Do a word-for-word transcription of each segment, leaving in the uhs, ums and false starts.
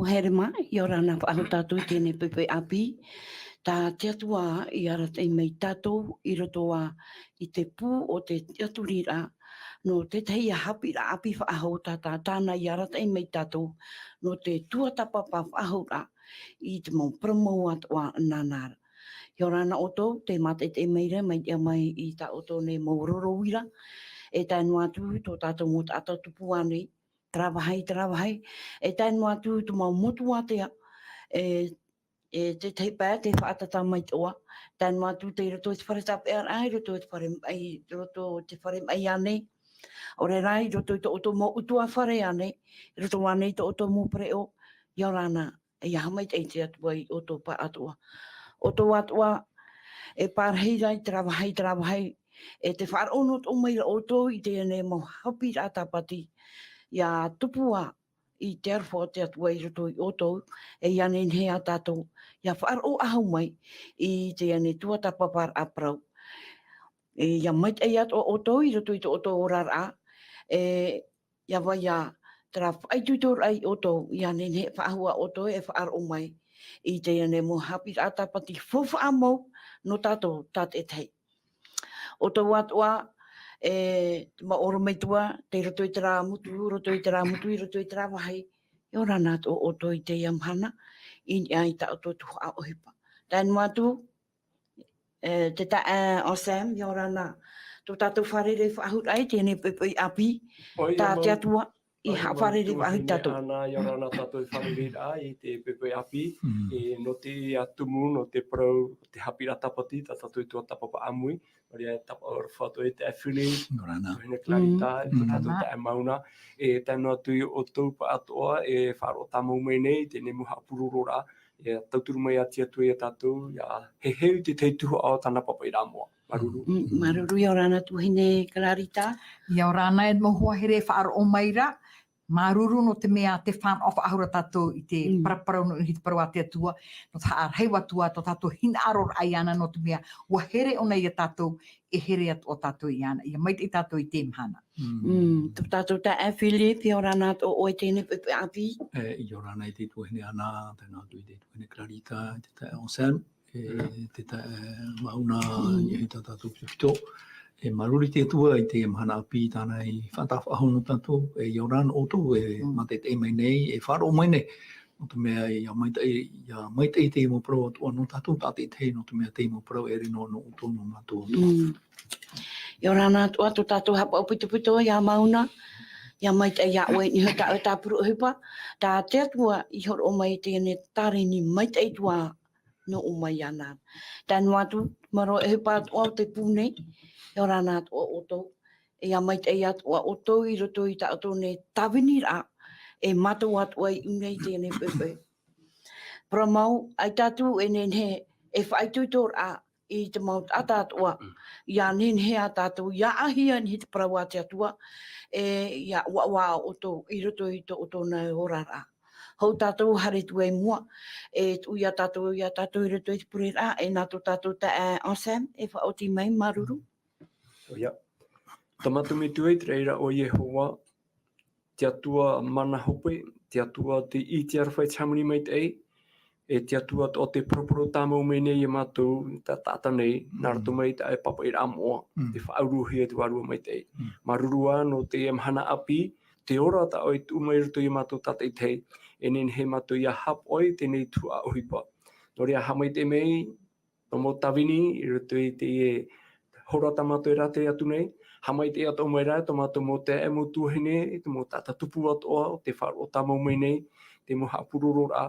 Haere mai, ʻia ora na faʻahou tātou i teie nei poʻipoʻi ʻāpī. Tā te Atua i arataʻi mai tātou i roto ā i te pū o te tiʻaturiraʻa, nō te tahi ia haʻapiʻiraʻa ʻāpī faʻahou tā, tā, tāna i arataʻi mai tātou, nō te tuatāpapa faʻahouraʻa i te mau parau mau atoʻa nāna ra. ʻIa ora na ʻoutou, tē mātaʻitaʻi mai ra, mai, ʻia mai i tā ʻoutou nei mau roro uira, e tae noa atu tō tātou mau taʻata tupu ānei, terā vāhi, terā vāhi, e tae noa atu te mau motu ātea, e, e tētahi pae tē faʻatata mai atoʻa, tae noa atu tei roto i te fare tāpeʻaraʻa, i roto i te fare, i roto i te fare maʻi ānei. ʻAore rā, i roto i tō ʻoutou mau ʻutuāfare ānei, i roto ānei i tō ʻoutou mau pereʻoʻo, ʻia ora na, ʻia haʻamaitaʻi te Atua ia ʻoutou pāʻatoʻa. ʻOutou atoʻa, e pārahi ra i terā vāhi, terā vāhi, e tē faʻaroʻo noa atoʻa mai ra ʻoutou i teie nei mau haʻapiʻiraʻa tāpati, ʻia tupu ā i te aroha o te Atua i roto ia ʻoutou, e ʻia nehenehe ā tātou, ʻia faʻaroʻo faʻahou mai i teie nei tuatāpaparaʻa parau. E ʻia maitaʻi atoʻa ʻoutou i roto i tō ʻoutou oraraʻa, e ʻia vai ā terā faʻaitoitoraʻa ia ʻoutou, ʻia nehenehe faʻahou ā ʻoutou e faʻaroʻo mai i teie nei mau haʻapiʻiraʻa tāpati faufaʻa mau nō tātou tātaʻitahi. ʻOutou atoʻa, e, te mau ʻorometua, tei roto i terā motu, roto i terā motu, i roto i terā vāhi, ʻia ora na atoʻa ʻoutou i teie mahana, i niʻa i tā ʻoutou tuhaʻa ʻohipa. Tae noa atu, e, te taeaʻe Sam, ʻia ora na tō tātou fārerei faʻahou i teie nei poʻipoʻi ʻāpī, ʻoia, tā te Atua i haʻafārerei faʻahou ia tātou. Ana, ʻia ora na tātou i fārereiraʻa i te poʻipoʻi ʻāpī, e, nō te tumu, nō te parau, te haʻapiʻiraʻa tāpati, tā tātou tuatāpapa ʻāmui, ʻaore rā e tāpaʻo aroha atu i te taeaʻe Philip, ʻia ora na. Tuahine Clarita, e tō tātou taeaʻe Mauna, e tae noa atu ia ʻoutou pāʻatoʻa, e faʻaroʻo tāmau mai nei, teie nei mau haʻapurororaʻa, e tauturu mai ā te Atua ia tātou, ʻia heheu i te tahi tuhaʻa o tāna pāpaʻiraʻa moʻa. Māuruuru. Mm, māuruuru, ʻia ora na tuahine Clarita. ʻIa ora na e mau hoa here faʻaroʻo mai ra. Māuruuru nō te mea tē fānaʻo faʻahou ra tātou i te paraparau nō, i te parau a te Atua, nō te haʻarahi atu ā tō tātou hinaʻaroraʻa iāna, nō te mea ʻua here ʻōna ia tātou, e here atoʻa tātou iāna. ʻIa maitaʻi tātou i teie mahana. Mm, tō tātou taeaʻe Philip, ʻia ora na atoʻa ʻoe i teie nei poʻipoʻi ʻāpī. E, ʻia ora na i te tuahine Ana, tae noa atu i te tuahine Clarita, i te taeaʻe Sam, e te taeaʻe Mauna, i niʻa i tā tātou pitopito. E māuruuru i te Atua i teie mahana ʻāpī tāna i faʻataʻa faʻahou nō tātou, e ʻia ora na ʻoutou e mātaʻitaʻi mai nei, e faʻaroʻo mai nei. Nō te mea ʻia maitaʻi, ʻia maitaʻi teie mau parau atoʻa nō tātou tātaʻitahi, nō te mea teie mau parau e ʻere noa nō ʻoutou, nō mātou atoʻa. Mm. ʻIa ora na atoʻa tō tātou haʻapaʻo pitopito ia Mauna, ʻia maitaʻi ia ʻoe i niʻa i tā ʻoe tāpura ʻohipa, tā te Atua i hōroʻa mai i teie nei tāreni maitaʻi atu ā nō ʻō mai iāna. Tae noa atu, mau ʻohipa atoʻa o te pū nei, ʻia ora na atoʻa ʻoutou, e ʻia maitaʻi atoʻa ʻoutou i roto i tā ʻoutou nei tāviniraʻa, e mātou atoʻa i ʻō nei i teie nei poʻipoʻi. Parau mau, ʻaita atu e nehenehe, e faʻaitoitoraʻa i te mau taʻata atoʻa, ʻia nehenehe ā tātou, ʻia ʻāhia i niʻa i te parau a te Atua, e ʻia ʻoaʻoa ʻoutou i roto i tō ʻoutou nei oraraʻa. Hou tātou, haere atu i mua, e tuʻu ia tātou, ia tātou i roto i te pureraʻa, e nā tō tātou taeaʻe Sam, e faʻaoti mai, māuruuru. ʻOia. Tā mātou Metua i te raʻi ra ʻo Iehova, te Atua mana hope, te Atua tei ʻite aroha i te hāmani maitaʻi, e te Atua atoʻa tē paraparau tāmau mai nei ia mātou, tā taʻata nei, nā roto mai i tā ʻoe pāpaʻiraʻa moʻa, tē faʻauruhia te Vārua Maitaʻi. Māuruuru ā nō teie mahana ʻāpī, te ora tā ʻoe i tuʻu mai i roto ia mātou tātaʻitahi, e nehenehe mātou ʻia haʻapaʻo i teie nei tuhaʻa ʻohipa. Nō reira haʻamaitaʻi mai, tō mau tāvini, i roto i teie hora tā mātou e rātere atu nei, haʻamaitaʻi atoʻa mai rā, tō mātou mau taeaʻe, mau tuahine, tō mau taʻata tupu atoʻa, tē faʻaroʻo tāmau mai nei, te mau haʻapurororaʻa,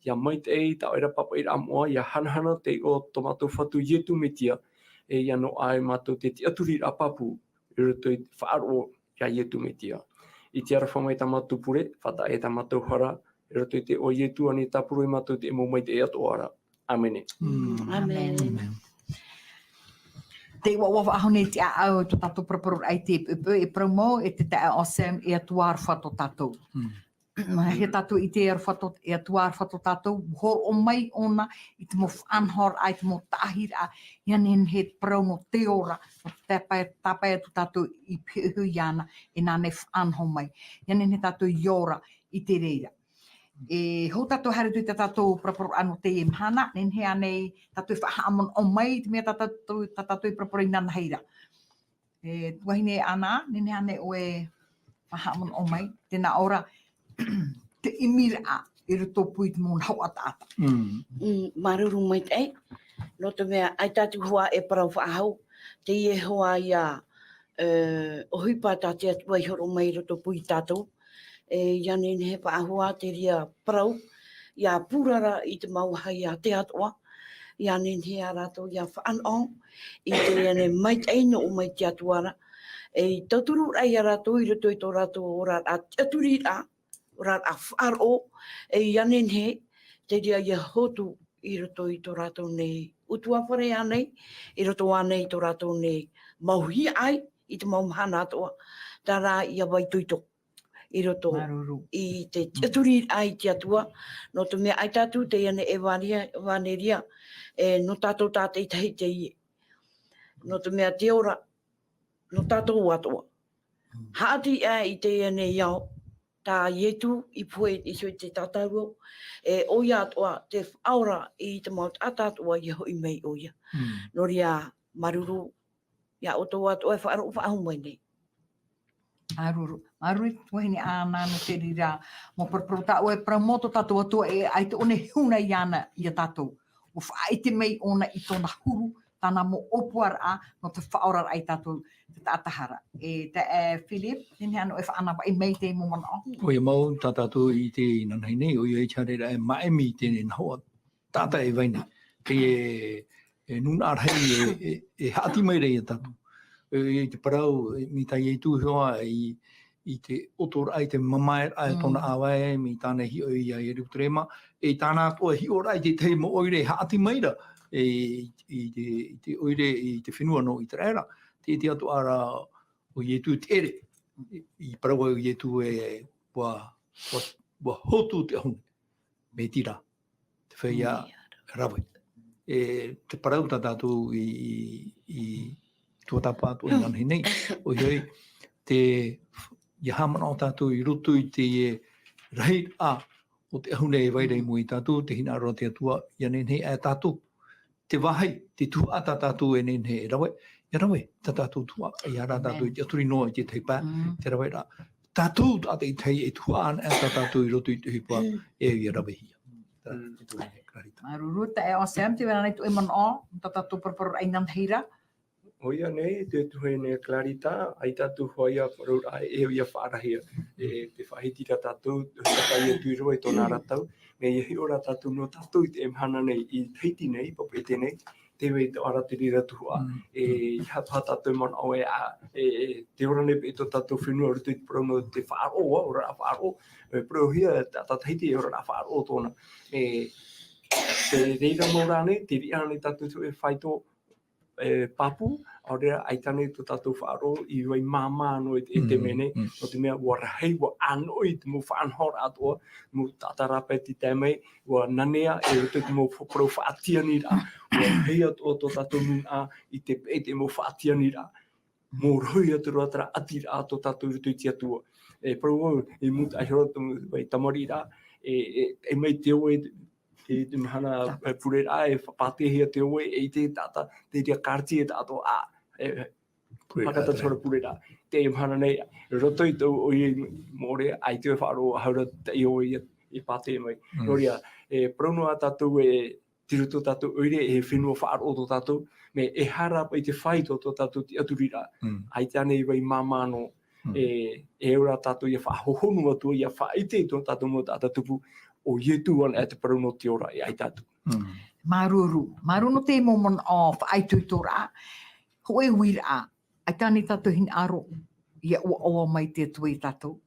ʻia maitaʻi, tā ʻoe ra pāpaʻiraʻa moʻa, ʻia hanahana te iʻoa o tō mātou Fatu Ietu Metia, e ʻia noaʻa ia mātou te tiʻaturiraʻa pāpū, i roto i te faʻaroʻo ia Ietu Metia. I te aroha mai tā mātou pure, faʻataʻa i tā mātou hara, i roto i te iʻoa o Ietu, ānei tāpura ia mātou te mau maitaʻi atoʻa ra. ʻĀmene. Mm. ʻĀmene. ʻĀmene. Tē ʻoaʻoa faʻahou nei te ʻāʻau i tō tātou paraparau i te poʻipoʻi, e parau mau, e te taeaʻe Sam, e Atua aroha tō tātou. Mm. He tātou i te aroha tō, e Atua aroha tō tātou, hōroʻa mai ʻōna i te mau faʻanahoraʻa, i te mau taʻahiraʻa, ʻia nehenehe te parau nō te ora, nō te tāpae, tāpae atu tātou i pihaʻi iāna, e nāna e faʻanaho mai. ʻIa nehenehe tātou i ora i te reira. E hou tātou haere atu i tā tātou paraparauraʻa nō teie mahana, nehenehe ānei tātou e faʻahaʻamanaʻo mai i te mea tā tātou, tā tātou e parapara inanahi ra. E tuahine Ana, nehenehe ānei ʻoe e faʻahaʻamanaʻo mai, tēnā ʻō ra, te ʻimiraʻa i roto pū i te mau nahoʻa taʻata. Mm. Mm, māuruuru maitaʻi. Nō te mea, ʻaita atu hoʻi e parau faʻahou, teie hoʻi ia, e, ʻohipa tā te Atua i hōroʻa mai i roto pū ia tātou. E, ʻia nehenehe e faʻahou te reira parau, ʻia pūrara i te mau vāhi a te Atua, ʻia nehenehe ā rātou ʻia faʻanaho i teie nei maitaʻi nō ʻō mai te Atua ra. E, i tauturu ra ia rātou i roto i tō rātou oraraʻa tiʻaturiraʻa, oraraʻa faʻaroʻo, e, ʻia nehenehe te reira ʻia hotu i roto i tō rātou nei ʻutuāfare ānei, i roto ānei i tō rātou nei mau hiaʻai, i te mau mahana atoʻa, terā ʻia vaitoito i roto Māuruuru. i te tiʻaturiraʻa i te Atua, nō te mea ʻaita atu teie nei ʻevaneria, ʻevaneria, e, nō tātou tātaʻitahi teie. Nō te mea te ora, nō tātou atoʻa. Mm. Haʻati ā i teie nei ao, tā Ietu i pohe iho i te tātarahapa, e, ʻoia atoʻa te faʻaora i te mau taʻata atoʻa ʻia hoʻi mai ʻoia. Mm. Nō reira, māuruuru, ia ʻoutou atoʻa e faʻaroʻo faʻahou mai nei. Māuruuru, māuruuru i te tuahine Ana nō te reira mau paraparauraʻa, tā ʻoe e parau mau tō tātou Atua e ʻaita ʻōna e huna iāna ia tātou. ʻUa faʻaʻite mai ʻōna i tōna huru, tāna mau ʻōpuaraʻa, nō te faʻaoraraʻa ia tātou, te taʻata hara. E, te, e, Philip, nehenehe ānei ʻoe e faʻanavaʻi mai i te mau manaʻo. ʻOia mau, tā tātou i ʻite inanahi nei, ʻoia i te haereraʻa e māʻimi i teie nei nahoʻa taʻata e vai nei. Teie, e, nūnaʻa rahi e, e, e haʻati mai ra ia tātou. E, i te parau, e, mai tā Ietu hoʻi i, i te ʻotoraʻa, i te mamaeraʻa e Mm. tōna ʻāvae, mai tāna e hiʻo ia Ierutarema, e tāna atoʻa e hiʻo ra i te tahi mau ʻoire e haʻati mai ra, e, i te, i te ʻoire, i te fenua nō Iteraera, te, te ʻite atoʻa ra ʻo Ietu te ʻere, i, i parau ʻo Ietu e, ʻua, ʻua, ʻua hotu te ʻahune. Mai te reira, te feiā Mm. rave. E, te parau tā tātou i, i, i tuatāpapa atoʻa inanahi nei, ʻoia hoʻi, te, ʻia haʻamanaʻo tātou i roto i te rahiraʻa o te ʻahune e vai ra i Mm. mua ia tātou, te hinaʻaro a te Atua, ʻia nehenehe ā tātou. Te vāhi, te tuhaʻa tā tātou e nehenehe e rave, ʻia rave tā tātou tuhaʻa, ʻeiaha rā tātou Amen. i te tiʻaturi noa i te tahi pae, Mm. te raveraʻa. Tātou tātaʻitahi e tuhaʻa ana ā tā tātou i roto i te ʻohipa Mm. e au ʻia ravehia. Tā Mm. te tuahine Clarita. Māuruuru, taeaʻe Sam, tē vai ra ānei tō ʻoe manaʻo, tā tātou paraparauraʻa inanahi ra? ʻOia nei, te tuahine Clarita, ʻaita atu hoʻi ia parau ra e au ʻia faʻarahia. E, te faʻahiti ra tātou, te faʻahiti atu i roto i tōna ra tau. Mea ʻia hiʻo ra tātou nō tātou i teie mahana nei, i Tahiti nei, Papeʻete nei, tē vai atoʻa ra te reira tuhaʻa. Mm. E, ʻeiaha paha tātou manaʻo e, ā, e, e, te ora nei paʻi tō tātou fenua i roto i te parau nō te faʻaroʻo, ā, oraraʻa faʻaroʻo, e, parauhia, tā, tā Tahiti, e oraraʻa faʻaroʻo tōna. E, te reira mau rā nei, te riʻi ānei tātou e fāito, e, pāpū, ʻaore rā, ʻaita nei tō tātou faʻaroʻo i vai māmā noa i te, e te Mm, mea nei, mm. nō te mea ʻua rahi, ʻua ʻānoʻi te mau faʻanahoraʻa atoʻa, mau taʻata rāpae tei tae mai, ʻua nanea, e roto i te mau fa-, parau faʻatianiraʻa, ʻua rahi atoʻa tō tātou nūnaʻa i te peʻe i te mau faʻatianiraʻa. Mō rohi atu ra terā ʻatiraʻa tō tātou i roto i te Atua. E parau vau, i mūtaʻa iho ra tō vai tamariʻi ra, e, e, e mai te oe, i te mahana, e, pureraʻa, e fa-, pātēhia te oe, e ʻite taʻata, te reira karati e taʻatoʻa, ā, e, Pureraʻa. Haka tātou ra pureraʻa. Te mahana nei, roto i tō ʻoe moʻorea, ʻaita e faʻaroʻo, ʻaore rā te oe ia, i pātē mai. Mm. Nō reira, e, parau noa tātou e, tei roto tātou ʻoire, e fenua faʻaroʻo tō tātou, mea e haere paʻi te fāito tō tātou tiʻaturiraʻa. Mm. ʻAita ānei vai māmā noa. Mm. E, e au ra tātou ʻia faʻahohonu atu, ʻia faʻaʻite i tō tātou mau taʻata tupu, ʻo Ietu anaʻe te parau nō te ora e ʻaita atu. Mm. Māuruuru, māuruuru nō te mau manaʻo faʻaitoitoraʻa, hōʻē uiraʻa, ʻaita ānei tātou hinaʻaro, ʻia ʻoaʻoa mai te Atua ia tātou.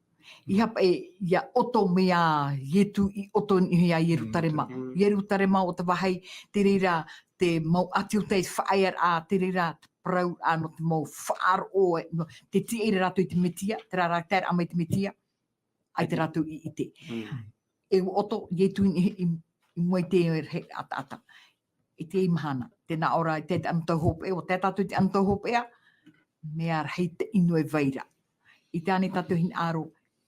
ʻEiaha paʻi, ʻia ʻoto mai ā Ietu i ʻoto i niʻa iā Ierutarema. Mm. Ierutarema ʻo te vāhi, te reira te mau ʻāti Iudaia i te faʻaearaʻa, te reira te parau, ā, nō te mau faʻaroʻo, e, nō te tiʻa ra rātou i te Mesia, terā rā, taeraʻa mai te Mesia, ʻaita rātou i ʻite. Mm. E ʻua ʻoto Ietu i, i, i mua i te rahi taʻata. I teie mahana, tēnā ʻō ra, i te, te anotau hopeʻa, ʻua tae tātou i te anotau hopeʻa, mea rahi te inu e vai ra. ʻAita ānei tātou hinaʻaro,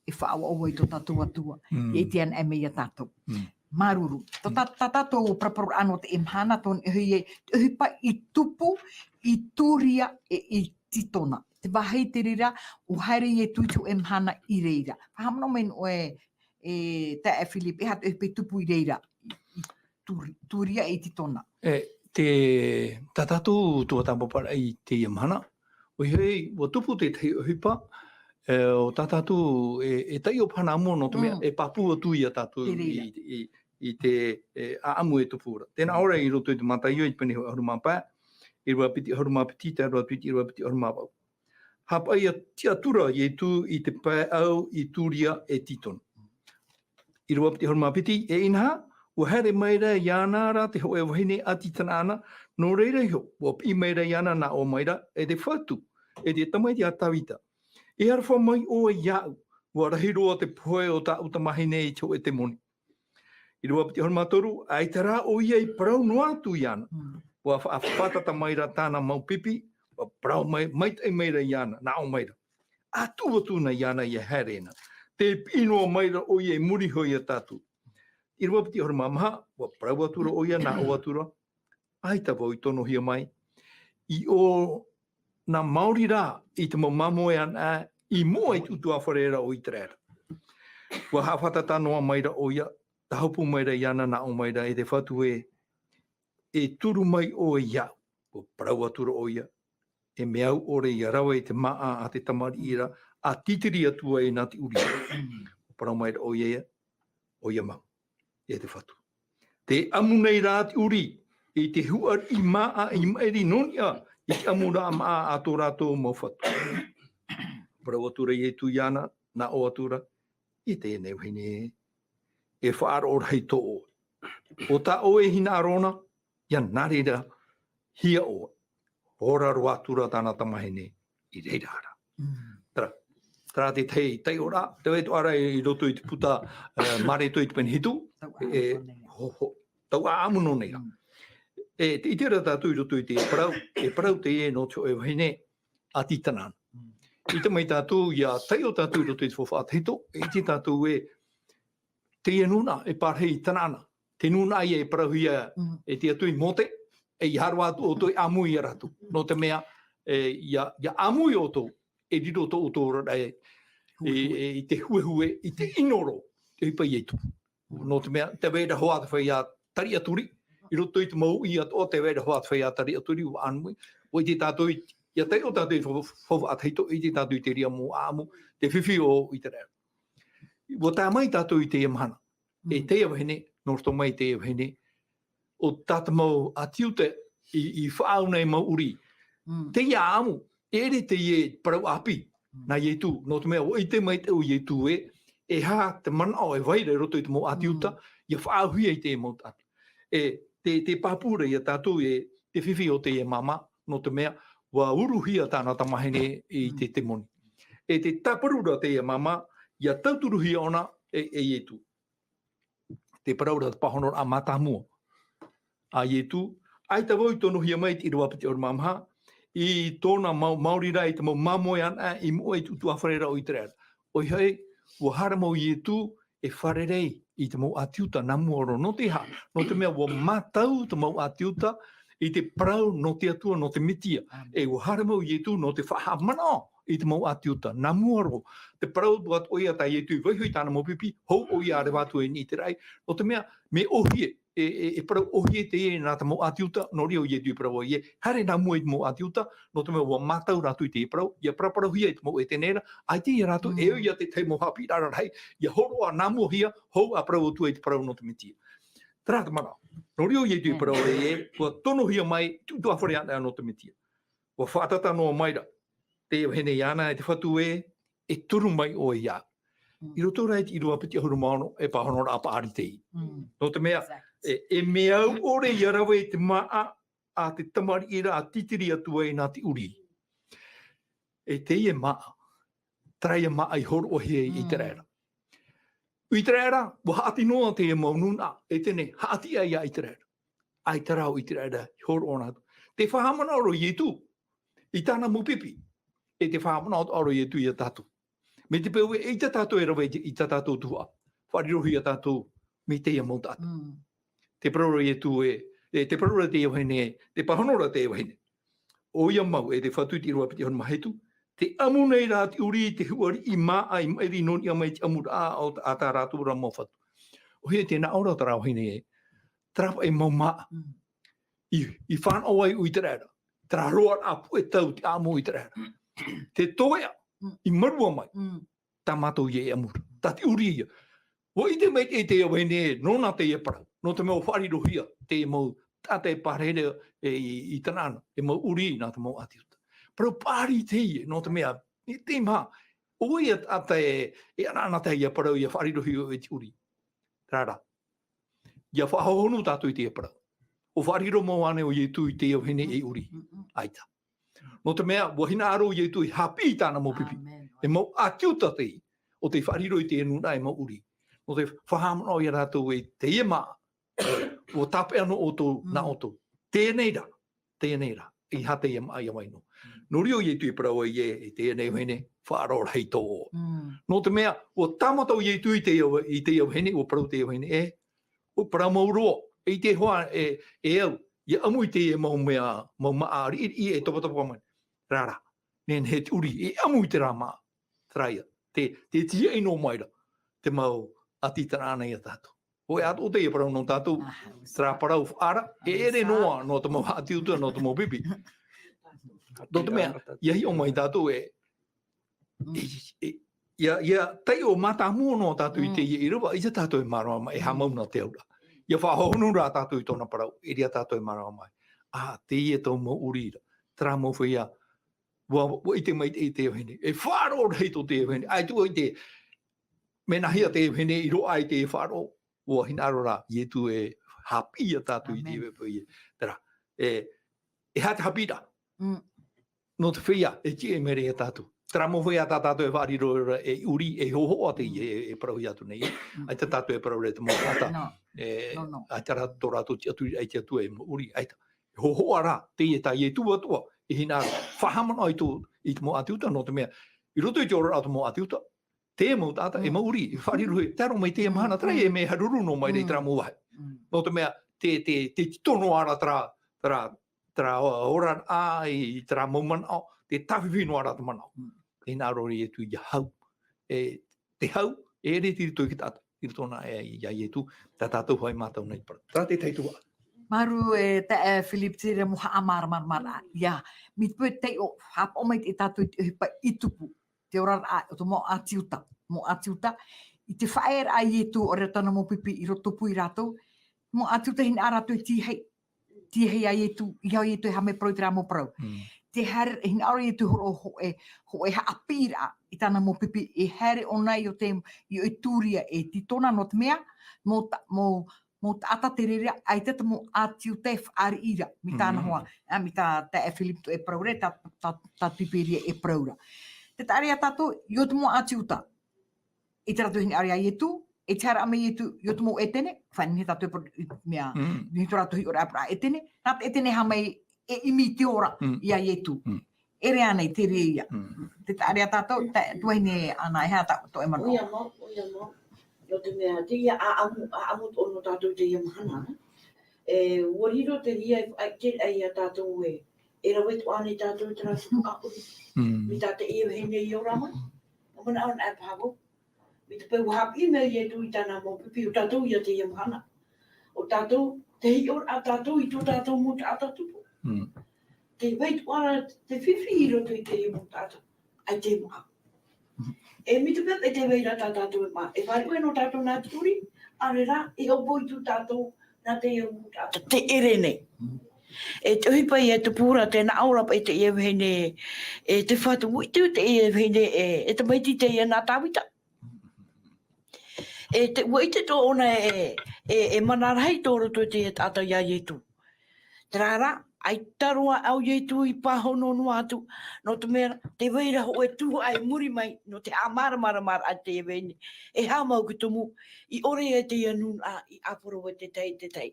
e faʻaʻoaʻoa i tō tātou Atua, mm, e ʻite anaʻe mai iā tātou. Mm. Māuruuru. Tō tā, tā tātou paraparauraʻa nō teie mahana, tō ʻohi, ʻohipa i tupu, i tūria, e i tītona. Te vāhi te reira, ʻua haere Ietu i te hōʻē mahana i reira. Faʻahaʻamanaʻo mai nō ʻoe, e, taeaʻe Philip, e aha te ʻohipa i tupu i reira, i, i tūri-, tūria e i tītona. E, te, tā tātou tuatāpaparaʻa i teie mahana, ʻoia hoʻi, ʻua tupu te tahi ʻohipa, e, ʻo tā tātou, e, e taiʻo paha nā mua nō te mea, mm, e pāpū atu iā tātou i, i, i te, e, ʻāʻamu e tupu ra. Tēnā ʻoe i roto i te Mataio i te pene ʻahuru mā pae, ʻīrava piti ʻahuru mā piti, tae roa atu i te ʻīrava piti ʻahuru mā vaʻu. Haʻapaʻo tiʻa atu ra Ietu i te pae ʻau i tūria e tītona. ʻĪrava piti ʻahuru mā piti, e inaha, ʻua haere mai ra iāna ra te hōʻē vahine ʻāti Tanaana, nō reira iho, ʻua piʻi mai ra iāna, nā ʻō mai ra, e te Fatu, e te Tamaiti a Tavita, e aroha mai ʻoe iāʻu, ʻua rahi roa te pohe o tāʻu tamāhine i te hōʻē temoni. ʻĪrava piti ʻahuru mā toru, ʻaita rā ʻoia i parau noa atu iāna. Mm. ʻUa fa-, fātata mai ra tāna mau pipi, ʻua parau mai, maitaʻi mai ra iāna, nā ʻō mai ra, ʻa tuʻu atu na iāna ʻia haere na. Tē piʻi noa mai ra ʻoia i muri iho iā tātou. ʻĪrava piti ʻahuru mā maha, ʻua parau atu ra ʻoia, nā ʻō atu ra, ʻaita vau i tonohia mai, i ʻō na maori rā i te mau māmoe anaʻe i mua i te ʻutuāfare ra o Iteraera. ʻUa haʻafātata noa mai ra ʻoia, tāhopu mai ra iāna, nā ʻō mai ra, e te Fatu ē, e turu mai ʻoe iāʻu. ʻUa parau atu ra ʻoia, e mea au ʻore ʻia rave i te māʻa a te tamariʻi ra, ʻa tītiri atu ai nā te ʻurī. ʻUa parau mai ra ʻoia, ʻoia mau, e te Fatu. Tē ʻamu nei rā te ʻurī, i te huʻariʻi māʻa i maʻiri nō niʻa, i te ʻamuraʻa māʻa a tō rātou mau fatu. Parau atu ra Ietu iāna, nā ʻō atu ra, e teie nei vahine, e faʻaroʻo rahi tō ʻoe. ʻO tā ʻoe hinaʻaro na, ʻia nā reira hia ʻoe. Hora roa atu ra tāna tamāhine i reira ra. Mm. Terā, terā te tahi taiʻoraʻa, tē vai atoʻa ra i roto i te puta, eh, Mareko i te pene hitu, Tau e, ʻāʻau nei. Ho-, ho-, tau ʻāʻamu nō nei ra. Mm. E, tē ʻite ra tātou i roto i te parau, e parau teie nō te hōʻē vahine ʻāti Tanaana. Mm. ʻIte mai tātou, ʻia taiʻo tātou i roto i te faufaʻa tahito, e ʻite tātou ē, teie nūnaʻa e parahi i Tanaana, te nūnaʻa ia e parauhia, mm, e te Atua i Mōte, e ʻia haere atu ʻoutou e ʻāmui ia rātou. Nō te mea, e, ʻia, ʻia ʻāmui ʻoutou, e riro tō ʻoutou oraraʻa e, e, e, i te huehue, i te ʻino roa, te ʻohipa a Ietu. Nō te mea, tē vai ra hoʻi te feiā tariʻaturi, i roto i te mau uʻi atoʻa, tē vai ra hoʻi te feiā tariʻaturi, ʻua ʻāmui, ʻua ʻite tātou i, ʻia taiʻo tātou i te fau-, faufaʻa tahito, ʻite tātou i te reira mau ʻāʻamu, te fifi o Iteraera. ʻUa tae mai tātou i teie mahana. E, mm, teie vahine, nō roto mai teie vahine, ʻo tā te mau ʻĀti Iuta i, i faʻaau nei mau ʻurī. Mm. Teie ʻāʻamu, e ʻere teie parau ʻāpī, mm, nā Ietu, nō te mea, ʻua ʻite maitaʻi ʻo Ietu ē, e aha te manaʻo e vai ra i roto i te mau ʻĀti Iuta, mm, ʻia faʻaauhia i te mau taʻata. E, tē, tē pāpū ra iā tātou e te fifi o teie māmā, nō te mea, ʻua uruhia tāna tamāhine i, mm, te temoni. E tē tāparu ra teie māmā, ʻia tauturuhia ʻōna e, e Ietu. Te parau ra te pāhonoraʻa mātāmua a Ietu, ʻaita vau i tonohia mai i te ʻīrava piti ʻahuru mā maha, i tōna mau, maori rā i te mau māmoe anaʻe i mua i te ʻutuāfare ra o Iteraera. ʻOia hoʻi, ʻua haere mau Ietu e fārerei i te mau ʻĀti Iuta nā mua roa, nō te aha, nō te mea ʻua mātau te mau ʻĀti Iuta i te parau nō te Atua, nō te Metia. Āmene. E ʻua haere mau Ietu nō te faʻahaʻamanaʻo i te mau ʻĀti Iuta, nā mua roa. Te parau atoʻa ia tā Ietu i vaiiho i tāna mau pipi, hou ʻoia ʻa reva atu e niʻa i te raʻi, nō te mea, mea ʻōhie, e, e, e parau ʻōhie teie nā te mau ʻĀti Iuta, nō reira ʻo Ietu i parau ai ē, haere nā mua i te mau ʻĀti Iuta, nō te mea ʻua mātau rātou i te parau, ʻia paraparauhia i te mau ʻētene ra, ʻaita ia rātou, mm, e ʻoi ia te tahi mau haʻapiʻiraʻa rahi, ʻia hōroʻa nā mua hia, hou ʻa parau atu ai te parau nō te Metia. Terā te manaʻo. Nō reira ʻo Ietu i, mm, parau ai ē, ʻua tonohia mai, te ʻutuāfare anaʻe nō te Metia. ʻUa faʻatata noa mai ra te vahine iāna e te Fatu ē, e turu mai ʻoe iāʻu. Mm. I roto rā i te ʻīrava piti ʻahuru mā ono, e pāhonoraʻa paʻari teie. Mm. Nō te mea, exact, e, e mea au ʻore ʻia rave i te māʻa a te tamariʻi ra ʻa tītiri atu ai nā te ʻurī. E teie māʻa, terā ia māʻa i hōroʻahia i, mm, Iteraera. ʻO Iteraera, ʻua haʻati noa teie mau nūnaʻa, ʻētene, haʻati aʻe ia Iteraera. ʻAita rā ʻo Iteraera i hōroʻa atu. Tē faʻahaʻamanaʻo ra ʻo Ietu i tāna mau pipi. E tē faʻahaʻamanaʻo atoʻa ra ʻo Ietu ia tātou. Mai te peu e, ʻeita tātou e rave i, i tā tātou tuhaʻa. Faʻarirohia tātou, mai teie mau taʻata. Mm. Te parau ra Ietu e, e, te parau ra teie vahine, te pāhono ra teie vahine. ʻOia mau, e te Fatu i te ʻīrava piti ʻahuru mā hitu, tē ʻamu nei rā te ʻuri i te huʻariʻi māʻa i maʻiri nō niʻa mai te ʻamuraʻa o tā, a tā rātou ra mau fatu. ʻOia tē nāʻō ra terā vahine, terā paʻi mau māʻa. Mm. I, i fānaʻo ai ʻo Iteraera. Terā roaraʻa puʻe tau te ʻāʻamu o Iteraera. Te toeʻa, Mm. i marua mai. Mm. Tā mātou ia e ʻamu ra. Tā te ʻuri ia. ʻUa ʻite maitaʻi teie vahine, nōna teie parau. Nō te mea ʻua faʻarirohia, te mau taʻata e pārahi ra e, i, i Tanaana, e mau ʻuri nā te mau ʻāti Iuta. Parau paʻari teie, nō te mea, i te maha, ʻoia taʻata e, e ʻanaʻanatae ia parau ia faʻarirohia e te ʻuri. Terā rā. ʻIa faʻahohonu tātou i teie parau. ʻUa faʻariro mau ānei ʻo Ietu i teie vahine e ʻuri. Mm, mm. ʻAita. Nō te mea, ʻua hinaʻaro ʻo Ietu e haʻapiʻi i tāna mau pipi. ʻĀmene. E mau ʻāti Iuta teie, ʻo tē faʻariro i te nūnaʻa e mau ʻuri. Nō te faʻahaʻamanaʻo ia rātou e teie māʻa, ʻua tāpeʻa noa ʻoutou, Mm. nā ʻoutou. Teie nei rā, teie nei rā, ʻeiaha teie māʻa ʻia vai noa. Mm. Nō reira ʻo Ietu e parau ai ē, e teie nei vahine, faʻaroʻo rahi tō ʻoe. Mm. Nō te mea, ʻua tāmata ʻo Ietu i teie va-, i teie vahine, ʻua parau teie vahine ē, ʻua parau mau roa, ʻeita hoʻi e, e au, ʻia ʻamu i teie mau mea, mau māʻa riʻiriʻi e topatopa mai. Terā rā, nehenehe te ʻuri, e ʻamu i terā māʻa. Terā ia, tē, tē tīaʻi noa mai ra, te mau ʻāti Tanaana ia tātou. Hōʻē atoʻa teie parau nō tātou, Ah, terā parau faʻaara, e ʻere noa, nō te mau ʻāti Iuta, nō te mau pipi. Nō te mea, ʻia hiʻo mai tātou e, Mm. e, e, ʻia, ʻia taiʻo mātāmua noa tātou i Mm. teie ʻīrava, ʻeita tātou e mārama mai, e Mm. haʻamau nā te auraʻa. ʻIa faʻahohonu rā tātou i tōna parau, e ʻere ā tātou e mārama mai. Ā, teie tau mau ʻuri ra, terā mau feiā, ʻua, ʻua ʻite maitaʻi i teie vahine. E faʻaroʻo rahi tō teie vahine. ʻAita ʻua ʻite, mea nāhea teie vahine i roaʻa i te faʻaroʻo, ʻua hinaʻaro rā, Ietu e haʻapiʻi ia tātou i te ʻĀmene. Vahine. Terā, e, e aha te haʻapiʻiraʻa? Mm. Nō te feiā, e tiʻa mai ra ia tātou. Terā mau feiā tā tātou e faʻariro ra e ʻuri, e hōhoʻa teie, Mm. e, e parauhia atu nei. Mm. ʻAita tātou e parau ra te mau taʻata. No. E, No, no. ʻaita rā tō rātou tiʻaturi, ʻaita atu e mau ʻuri, ʻaita. E hōhoʻa rā, teie tā Ietu atoʻa, e hinaʻaro, faʻahaʻamanaʻo i tō, i te mau ʻāti Iuta, nō te mea, i roto i te oraraʻa o te mau ʻāti Iuta, te mau taʻata, e Mm. mau ʻuri, e faʻarirohia, tae roa mai teie Mm, mahana, terā mm. e mea haruru noa mai ra i Mm. terā mau vāhi. Mm. Nō te mea, te, te, te titō noa ra terā, terā, terā oraraʻa, i terā mau manaʻo, tē tāfifi noa ra te manaʻo. Mm. Tē hinaʻaro ra Ietu ʻia hau. E, te hau, e ʻere i roto i te taʻata, i roto nā ʻē ia Ietu, tā tātou hoʻi mātou nei parau. Terā te tahi tuhaʻa. Māuruuru e taeaʻe Philip, te reira mau haʻamāramaramaraʻa. ʻIa, mai te peu taiʻo, haʻapaʻo maitaʻi tātou i te ʻohipa i tupu. Te oraraʻa o te mau ʻāti Iuta, mau ʻāti Iuta, i te faʻaearaʻa a Ietu, ʻaore rā tāna mau pipi i rotopū ia rātou, mau ʻāti Iuta hinaʻaro rātou e tīahi, tīahi ia Ietu, ʻeiaha Ietu e haʻamau parau i terā mau parau. Mm. Te haere, hinaʻaro Ietu hōroʻa hōʻē, hōʻē haʻapiʻiraʻa i tāna mau pipi, e haere ʻōna i ʻō te, i ʻō i Turia e Titona nō te mea, mau ta-, mau, mau taʻata te reira, ʻaita te mau ʻāti Iuta e fāriʻi ra, mai tāna Mm. hoa, ā, mai tā, tā e Philip e parau ra, tā, tā, tā Tiberia e parau ra. Tē taʻa ra ia tātou, i ʻō te mau ʻāti Iuta. I terā rātou hinaʻaro ia Ietu, e te haere mai Ietu, i ʻō te mau ʻētene, faʻaʻite tātou e parau, i, mea, Mm. i tō rātou hiʻoraʻa e parau ʻētene, nā te ʻētene e haʻamau e ʻimi i te ora, Mm. ia Ietu. Mm. ʻEre ānei, te reira ia. Mm. Tē taʻa ra ia tātou, tā, tuahine Ana, e aha tā, tō e manaʻo? ʻOia mau, ʻoia mau. Nō te mea, teie ʻāʻamu, ʻāʻamu tō tātou i teie mahana. E, ʻua riro te reira e faʻaʻite ai ia tātou ē, e rave atoʻa nei tātou i terā tuhaʻa ʻuri. Mm. Mai tā teie vahine i ora mai. ʻUa manaʻo anaʻe paha vau. Mai te peu ʻua haʻapiʻi mai Ietu i tāna mau pipi, ʻo tātou ia teie mahana. ʻO tātou, te hiʻoraʻa tātou i tō tātou mau taʻata tupu. Mm. Tē vai atoʻa ra te fifi i roto i teie mau taʻata, ʻaita e mā. E mai te peu e tē vai ra tā tātou e mā, e faʻaruʻe noa tātou nā te ʻuri, ʻaore rā, e ʻaupō atu tātou nā teie mau taʻata. Te ʻere nei. E te ʻohipa ia e tupu ra, tē nāʻō ra paʻi teie vahine, e te Fatu, ʻua ʻite teie vahine, e, e tamaiti teie nā Tāvita. E te, ʻua ʻite atoʻa ʻōna e, e, e mana rahi tō roto i te taʻata ia Ietu. Terā rā, ʻaita roa ʻo Ietu i pāhono noa atu, nō te mea, tē vai ra hōʻē tuhaʻa i muri mai, nō te haʻamāramaramaraʻa a teie vahine, e haʻamau i te tumu, i ʻore ai teie nūnaʻa, i ʻāporo ai te tahi, te tahi.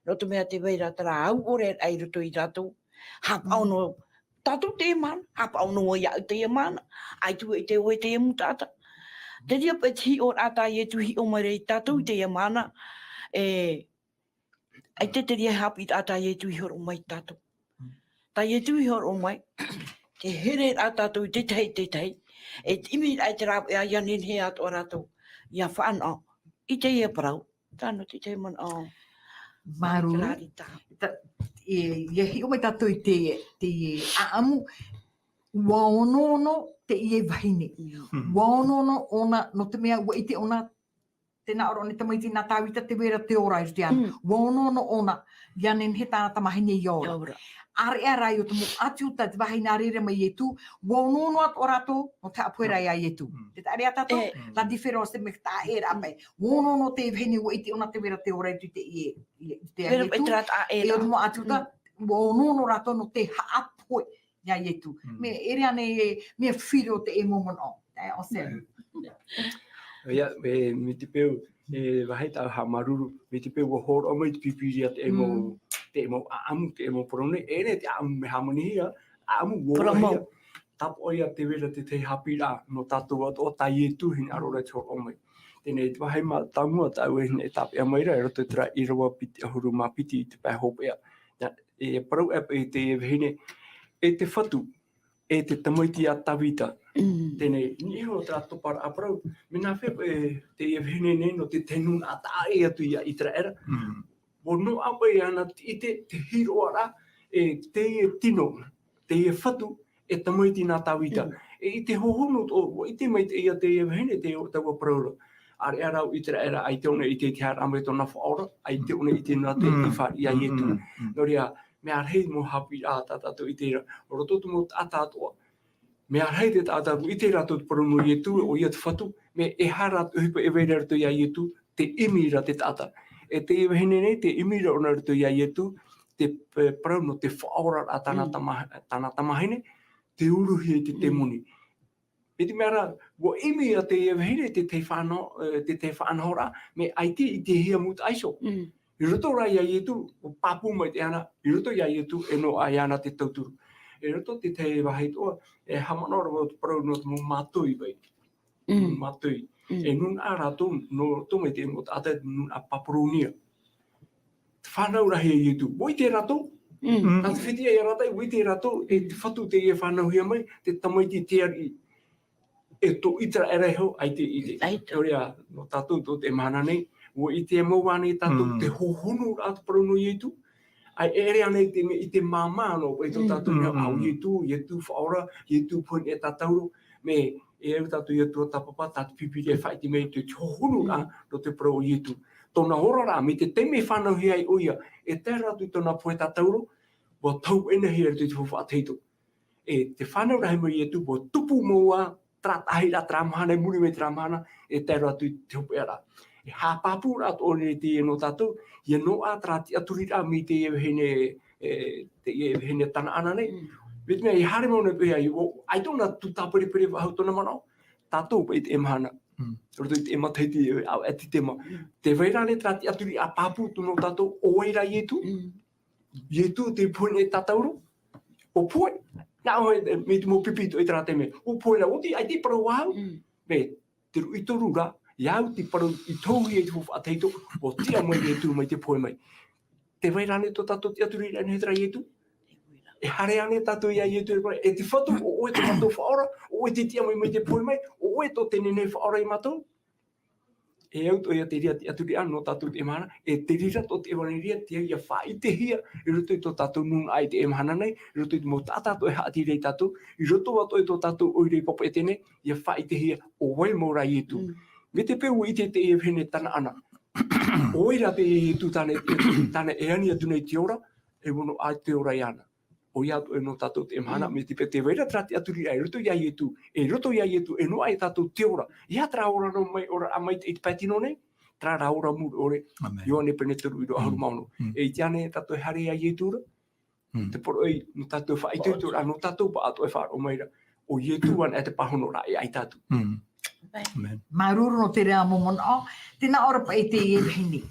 Nō te mea tē vai ra terā au ʻore i roto ia rātou, haʻapaʻo Mm. noa, tātou teie mahana, haʻapaʻo noa iāʻu teie mahana, ʻaita vau i te ʻoe teie mau taʻata, Te reira paʻi te hiʻoraʻa tā Ietu i hiʻo mai ra ia tātou i teie mahana, e, ʻaita te reira haʻapiʻiraʻa tā Ietu i hōroʻa mai ia tātou. Tā Ietu i hōroʻa mai, tē hereraʻa tātou i te tahi, te tahi, e te ʻimiraʻa i te rāveʻa ʻia nehenehe atoʻa rātou ʻia fānaʻo i teie parau, tae noa atu i te manaʻo. Māuruuru. Rārita. Ta-, e, ʻia hiʻo mai tātou i te, te ʻāʻamu, ʻua onoono teie vahine. Mm. ʻUa onoono ʻōna, nō te mea ʻua ʻite ʻōna, tē nā ʻō ra ʻōna e tamaiti nā Tāvita, tē vai ra te ora i roto iāna. Mm. ʻUa onoono ʻōna, ʻia nehenehe tāna tamahine ʻia ora. ʻIa ora. ʻĀreʻa rā ʻo te mau ʻĀti Iuta, te vāhi nā reira mai Ietu, ʻua onoono atoʻa rātou, nō te haʻapohe ra ia Ietu. Mm. Tē taʻa ra tātou, e, la différence, te mea tāʻēraʻa mai. ʻUa onoono te vahine, ʻua ʻite ʻōna tē vai ra te ora i roto i teie, i, i te Ietu. Terā paʻi terā tāʻēraʻa. E ʻo te mau ʻĀti Iuta, mm, ʻua onoono rātou nō te haʻapohe ia Ietu. Mm. Mea, e ʻere ānei, mea firo teie mau manaʻo. E, ʻo Sam. ʻIa, e, mai te peu, e, vāhi tāʻu haʻamāuruuru, mai te peu ʻua hōroʻa mai te Pīpīria teie mau, mm, teie mau ʻāʻamu, teie mau parau nei, e ʻere te ʻāʻamu mea hāmanihia, ʻāʻamu ʻua ora hia. Tāpaʻo ia tē vai ra te tahi haʻapiʻiraʻa nō tātou atoʻa, tā Ietu e hinaʻaro ra e hōroʻa mai. Teie nei te vāhi mātāmua tāʻu e hinaʻaro e tāpeʻa mai ra, i roto i terā ʻīrava piti ʻahuru mā piti i te pae hopeʻa. Ia, e parau ʻē paʻi teie vahine, e te Fatu, e te tamaiti a Tāvita. Mm. Teie nei, niʻa iho terā topa ra parau, mea nāfea paʻi teie vahine nei nō te tahi nūnaʻa taʻa ʻē atu ia ʻĪteraʻera. Mm. ʻUa noaʻa paʻi iāna te ʻite, te hīroʻaraʻa, e teie tino, teie Fatu, e tamaiti nā Tāvita. Mm. E i te hohonu atoʻa, ʻua ʻite maitaʻi ia teie vahine te, taua parau ra. ʻĀreʻa rā ʻo ʻĪteraʻera, ʻaita ʻōna i ʻite i te haereraʻa mai tōna faʻaora, ʻaita ʻōna i ʻite nā te, mm, te fāriʻi a Ietu. Mm, mm, mm. Nō reira, mea rahi mau haʻapiʻiraʻa tā tātou i ʻite ra, ʻo roto i te mau taʻata atoʻa. Mea rahi te taʻata, ʻua ʻite rātou te parau nō Ietu, ʻoia te Fatu, mea ʻehara te ʻohipa e vai ra i roto ia Ietu, tē ʻimi ra te taʻata. E teie vahine nei, tē ʻimi ra ʻōna i roto ia Ietu, te, e, parau nō te faʻaoraraʻa tāna, mm, tama-, tāna tamahine, tē uruhia i te, mm, temoni. Mai te mea ra, ʻua ʻimi ia teie vahine te tahi fāna-, e, te tahi faʻanahoraʻa, mea ʻaita i ʻitehia mūtaʻa iho. Mm. I roto rā ia Ietu, ʻua pāpū maitaʻi iāna, i roto ia Ietu, e noaʻa iāna te tauturu. I roto i te tahi vāhi atoʻa, e haʻamanaʻo ra vau te parau nō te mau mātoi paʻi. Mm. Mātoi. Mm. E nūnaʻa rātou, nō roto mai te mau taʻata, nūnaʻa Paparonia. Te fānau rahi a Ietu. ʻUa ʻite rātou. Mm. Nā te fetiʻa ia rātou, ʻua ʻite rātou, e te Fatu teie e fānauhia mai, te tamaiti te ariʻi. E tō ʻĪteraʻera iho, ʻaita i ʻite. ʻAita. Nō reira, nō tātou tō teie mahana nei, ʻua ʻite mau ānei tātou, mm, te hohonuraʻa te parau nō Ietu? ʻAita e ʻere ānei te mea ʻite māmā noa, e tō, mm, tātou mea, mm, ʻo Ietu, Ietu faʻaora, Ietu pohe nei e tātauro, mea, e au tātou ia tuatāpapa, tā te Pīpīria e faʻaʻite mai te, te hohonuraʻa, mm, nō te parau ʻo Ietu. Tōna oraraʻa, mai te taime e fānauhia ai ʻoia, e tae roa atu i tōna pohe tātauro, ʻua tauenahia i roto i te faufaʻa tahito. E te fānau rahi mai Ietu, ʻua tupu mau ā, terā tahi ra terā mahana, i muri mai terā mahana, e tae roa atu i te hopeʻa ra. E haʻapāpūraʻa atoʻa nei teie nō tātou, ʻia noaʻa terā tiʻaturiraʻa mai teie vahine, e, teie vahine Tanaana nei. Mm. Mai te mea, e haere mau nei paʻi ia, ʻo, ʻaita ʻōna tū tāperepereʻa faʻahou tōna manaʻo, tātou paʻi i teie mahana. Mm. Roto i teie matahiti, e, ʻa, e te tema. Mm. Tē vai ra ānei terā tiʻaturiraʻa pāpū atu nō tātou, ʻo vai ra Ietu? Mm. Ietu te pohe nei e tātauro, ʻua pohe. Nā ʻoe, mai te mau pipi atoʻa i terā taime. ʻUa pohe ra, ʻua ʻite, ʻaita e parau vau. Mm. Mea, te ruʻi toru ra, ia au te parau i tauhia i te faufaʻa tahito, ʻua tiʻa mai Ietu mai te pohe mai. Tē vai ra ānei tō tātou tiʻaturiraʻa i niʻa i terā Ietu? E haere ānei tātou ia Ietu, e, e te Fatu, ʻo ʻoe tō mātou faʻaora, ʻo ʻoe tē tiʻa mai mai te pohe mai, ʻo ʻoe tō te nehenehe e faʻaora ia mātou? E au atoʻa ia te reira tiʻaturiraʻa nō tātou i teie mahana, e te reira atoʻa te ʻevaneria, te, ʻia faʻaʻitehia i roto i tō tātou nūnaʻa i teie mahana nei, i roto i te mau taʻata atoʻa e haʻatīra ia tātou, i roto atoʻa i tō tātou ʻoire i Papeʻetene, ʻia faʻaʻitehia ʻo vai mau rā Ietu. Mm. Mai te peu ʻua ʻite teie vahine Tanaana. ʻO vai rā teie Ietu tāna, tāna e ani atu nei te ora, e ono ā te ora iāna. ʻOia atoʻa nō tātou i teie mahana, mm, mai te peu tē vai ra terā tiʻaturiraʻa i roto ia Ietu, e roto ia Ietu, e noaʻa ia tātou te ora. E aha terā ora noa mai, ora a mai i te pae tino nei, terā rā ora mure ʻore, ʻāmene. Ioane pene toru, ʻīrava ʻahuru mā ono. Mm. E ʻite ānei tātou e haere ia Ietu ra? Mm. Te poroʻi, nō tātou faʻaitoitoraʻa, nō tātou pāʻatoʻa e faʻaroʻo mai ra. ʻO Ietu anaʻe te pāhonoraʻa e ʻaita atu. Mm. ʻĀmene. ʻĀmene. Māuruuru nō terā mau manaʻo, tēnā ʻō ra paʻi teie vahine.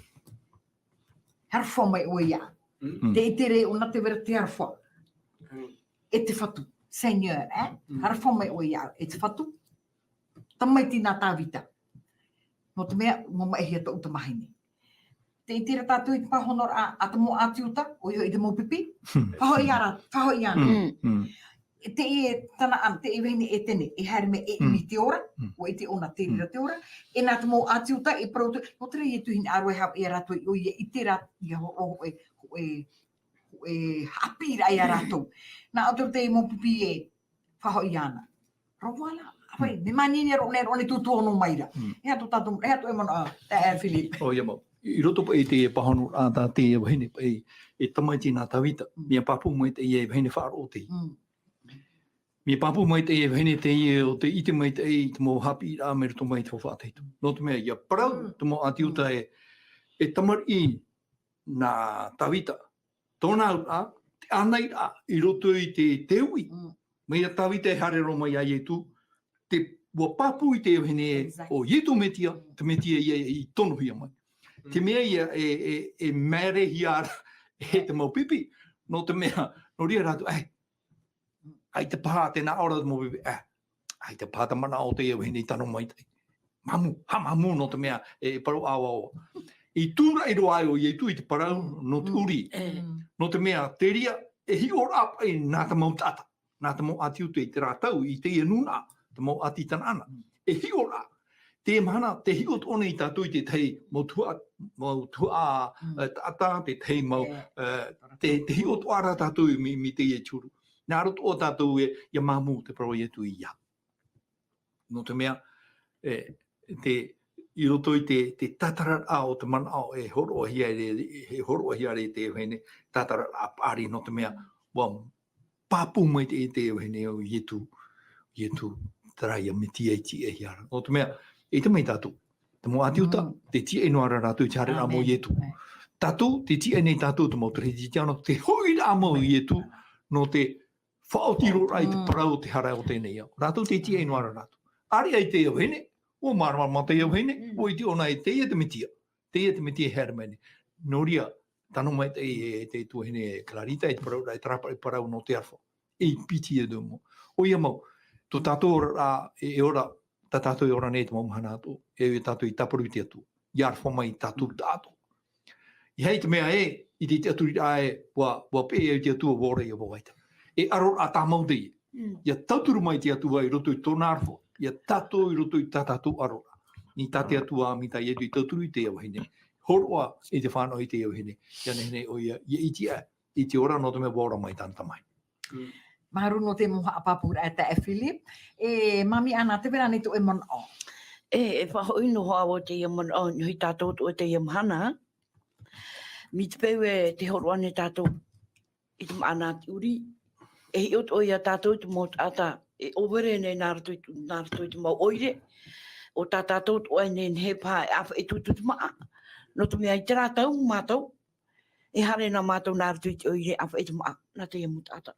Aroha mai ʻoe iāʻu. Mm. Tē ʻite ra ʻōna tē vai ra te aroha. Mm. E te Fatu, Seigneur, eh? Mm. Aroha mai ʻoe iāʻu, e te Fatu. tamaiti nā Tāvita. Nō te mea, ʻua maʻihia tōʻu tamahine. Tē ʻite ra tātou i te pāhonoraʻa a te mau ʻĀti Iuta, ʻoia hoʻi te mau pipi, faʻahoʻi ia ra, faʻahoʻi ia ra. Mm, mm. Teie Tanaana, teie vahine ʻētene, e haere mai e ʻimi i te ora, ʻua ʻite ʻōna tē reira te ora, e nā te mau ʻĀti Iuta, e parau atu, nō te reira Ietu i hinaʻaro e haʻapaʻo ia rātou, ʻoia ʻite ra, ʻia hōroʻa hōʻē, hōʻē, hōʻē haʻapiʻiraʻa ia rātou. Nā ʻō atu ra te mau pipi e faʻahoʻi ana. Roa la, ʻāfaʻi, mea mānini roa nei, roa nei tūtū ono mai ra. Mm. E aha tō tātou, e aha tō e manaʻo, ā, taeaʻe Philip? ʻOia mau. I roto paʻi i te pāhonoraʻa tā teie vahine paʻi, e tamaiti nā Tāvita. Mm. Mea pāpū mai teie vahine faʻaroʻo teie. Mm. Mea pāpū mai teie vahine teie ʻo tē ʻite mai teie i te mau haʻapiʻiraʻa mai roto mai i te faufaʻa tahito. Nō te mea, ʻia parau te mau ʻĀti Iuta ē, e tamariʻi nā Tāvita, tōna auraʻa, te ʻānairaʻa i roto i te, te uʻi. Mm. Mai ia Tāvita e haere roa mai ia Ietu, te, ʻua pāpū i te vahine ē, ʻo Ietu Metia, te Metia ia i tonohia mai. Mm. Te mea ia e, e, e maerehia ra e te mau pipi, nō te mea, nō reira rātou, ʻae, ʻaita paha te nā ʻō ra te mau pipi, ʻae, ʻaita paha te manaʻo o teie vahine i tano maitaʻi. Māmū, haʻamāmū nō te mea, e, e parau ʻāvaʻoa. I tūraʻi roa ai ʻo Ietu i te parau nō te ʻurī. Mm. Nō te mea, te reira, e hiʻoraʻa paʻi nā te mau taʻata, nā te mau ʻĀti Iuta i terā tau, i teie nūnaʻa, te mau ʻāti Tanaana. E hiʻoraʻa. Teie mahana, tē hiʻo atoʻa nei tātou i te tahi mau tuhaʻa, mau tuhaʻa, e, taʻata, te tahi mau, e, te, tē hiʻo atoʻa ra tātou i, i, i teie te huru. Nā roto atoʻa tātou e, ʻia māmū te parau a Ietu ia. Nō te mea, e, te, i roto i te, te tātararaʻa o te manaʻo e hōroʻahia ra, e hōroʻahia ra i te vahine, tātararaʻa paʻari nō te mea, ʻua pāpū mai te, te vahine ʻo Ietu, Ietu, terā ia Metia i tīaʻihia ra. Nō te mea, e ʻite mai tātou, te mau ʻĀti Iuta, tē tīaʻi noa ra rātou i te haereraʻa mau Ietu. Tātou, tē tīaʻi nei tātou te mau Terehitiano, te hoʻiraʻa mau Ietu, nō te faʻaoti roa i te parau o te hara o teie nei ao. Rātou tē tīaʻi noa ra rātou. ʻĀreʻa i teie vahine, ʻua māramarama teie vahine, ʻua ʻite ʻōna ē teie te Metia. Teie te Metia e haere mai nei. Nō reira, tano mai te, e, te tuahine Clarita, e te parau, e te rāpaʻi parau nō te aroha. E piti e te mau. ʻOia mau, tō tātou oraraʻa, e, e ora, tā tātou e ora nei te mau mahana atoʻa, e, e tātou i tāparu i te Atua. ʻIa aroha mai tātou tātou. ʻEiaha te mea ē, i te, te aturiraʻa ē, ʻua, ʻua peʻe au i te Atua, ʻua ora ia vau ʻaita. E aroraʻa tāmau teie. Mm. ʻIa tauturu mai te Atua i roto i tōna aroha, ia tātou i roto i tā tātou aroraʻa. Nī tā te Atua, mai tā Ietu i tauturu i teie vahine. Hōroʻa i te fānaʻo i teie vahine. ʻIa nehenehe ʻoia, ʻia ʻite aʻe i te ora nō te mea ʻua ora mai tāna tamahine. Mm. Māuruuru nō te mau haʻapāpūraʻa e taeaʻe Philip. E, Māmī Ana, tē vai ra ānei tō ʻoe manaʻo? E, e faʻahoʻi noa hoʻi au i teie manaʻo, nō tātou atoʻa i teie mahana. Mai te peu e tē hōroʻa nei tātou i te māʻa nā te ʻurī. E hiʻo atoʻa ia tātou te mau taʻata, e ʻōvere nei nā roto i, nā roto i te mau ʻoire. ʻO tā tātou atoʻa e nehenehe paha e ʻāfaʻi atu i te māʻa. Nō te mea i terā tau mātou, e haere na mātou nā roto i te ʻoire ʻāfaʻi i te māʻa, nā teie mau taʻata.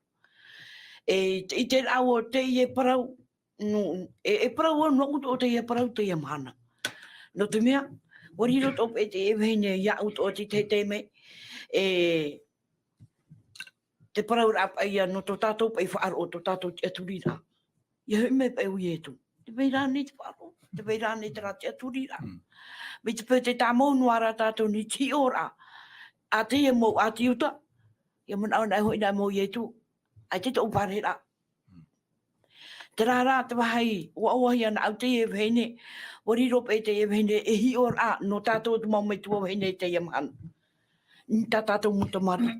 E, i te, i te rāʻau o teie parau, nō, e, e parau au, nō ʻoe atoʻa teie parau teie mahana. Nō te mea, ʻua riro atoʻa paʻi teie vahine iāʻu atoʻa i te taime, e, te parauraʻa paʻi ia nō tō tātou paʻi faʻaroʻo, tō tātou tiʻaturiraʻa. ʻIa hoʻi mai paʻi ʻo Ietu. Tē vai ra ānei te faʻaroʻo, tē vai ra ānei terā tiʻaturiraʻa. Mm. Mai te peu tē tāmau noa ra tātou nei i te hiʻoraʻa a teie mau ʻĀti Iuta, ʻia manaʻo na e hoʻi na mau Ietu, ʻaita tōʻu fārereiraʻa. Mm. Terā rā te vāhi, ʻua ʻoaʻoahia nāʻu teie vahine, ʻua riro paʻi teie vahine ei hiʻoraʻa nō tātou te mau metua vahine i teie mahana. Nī tā tātou mau tamariʻi.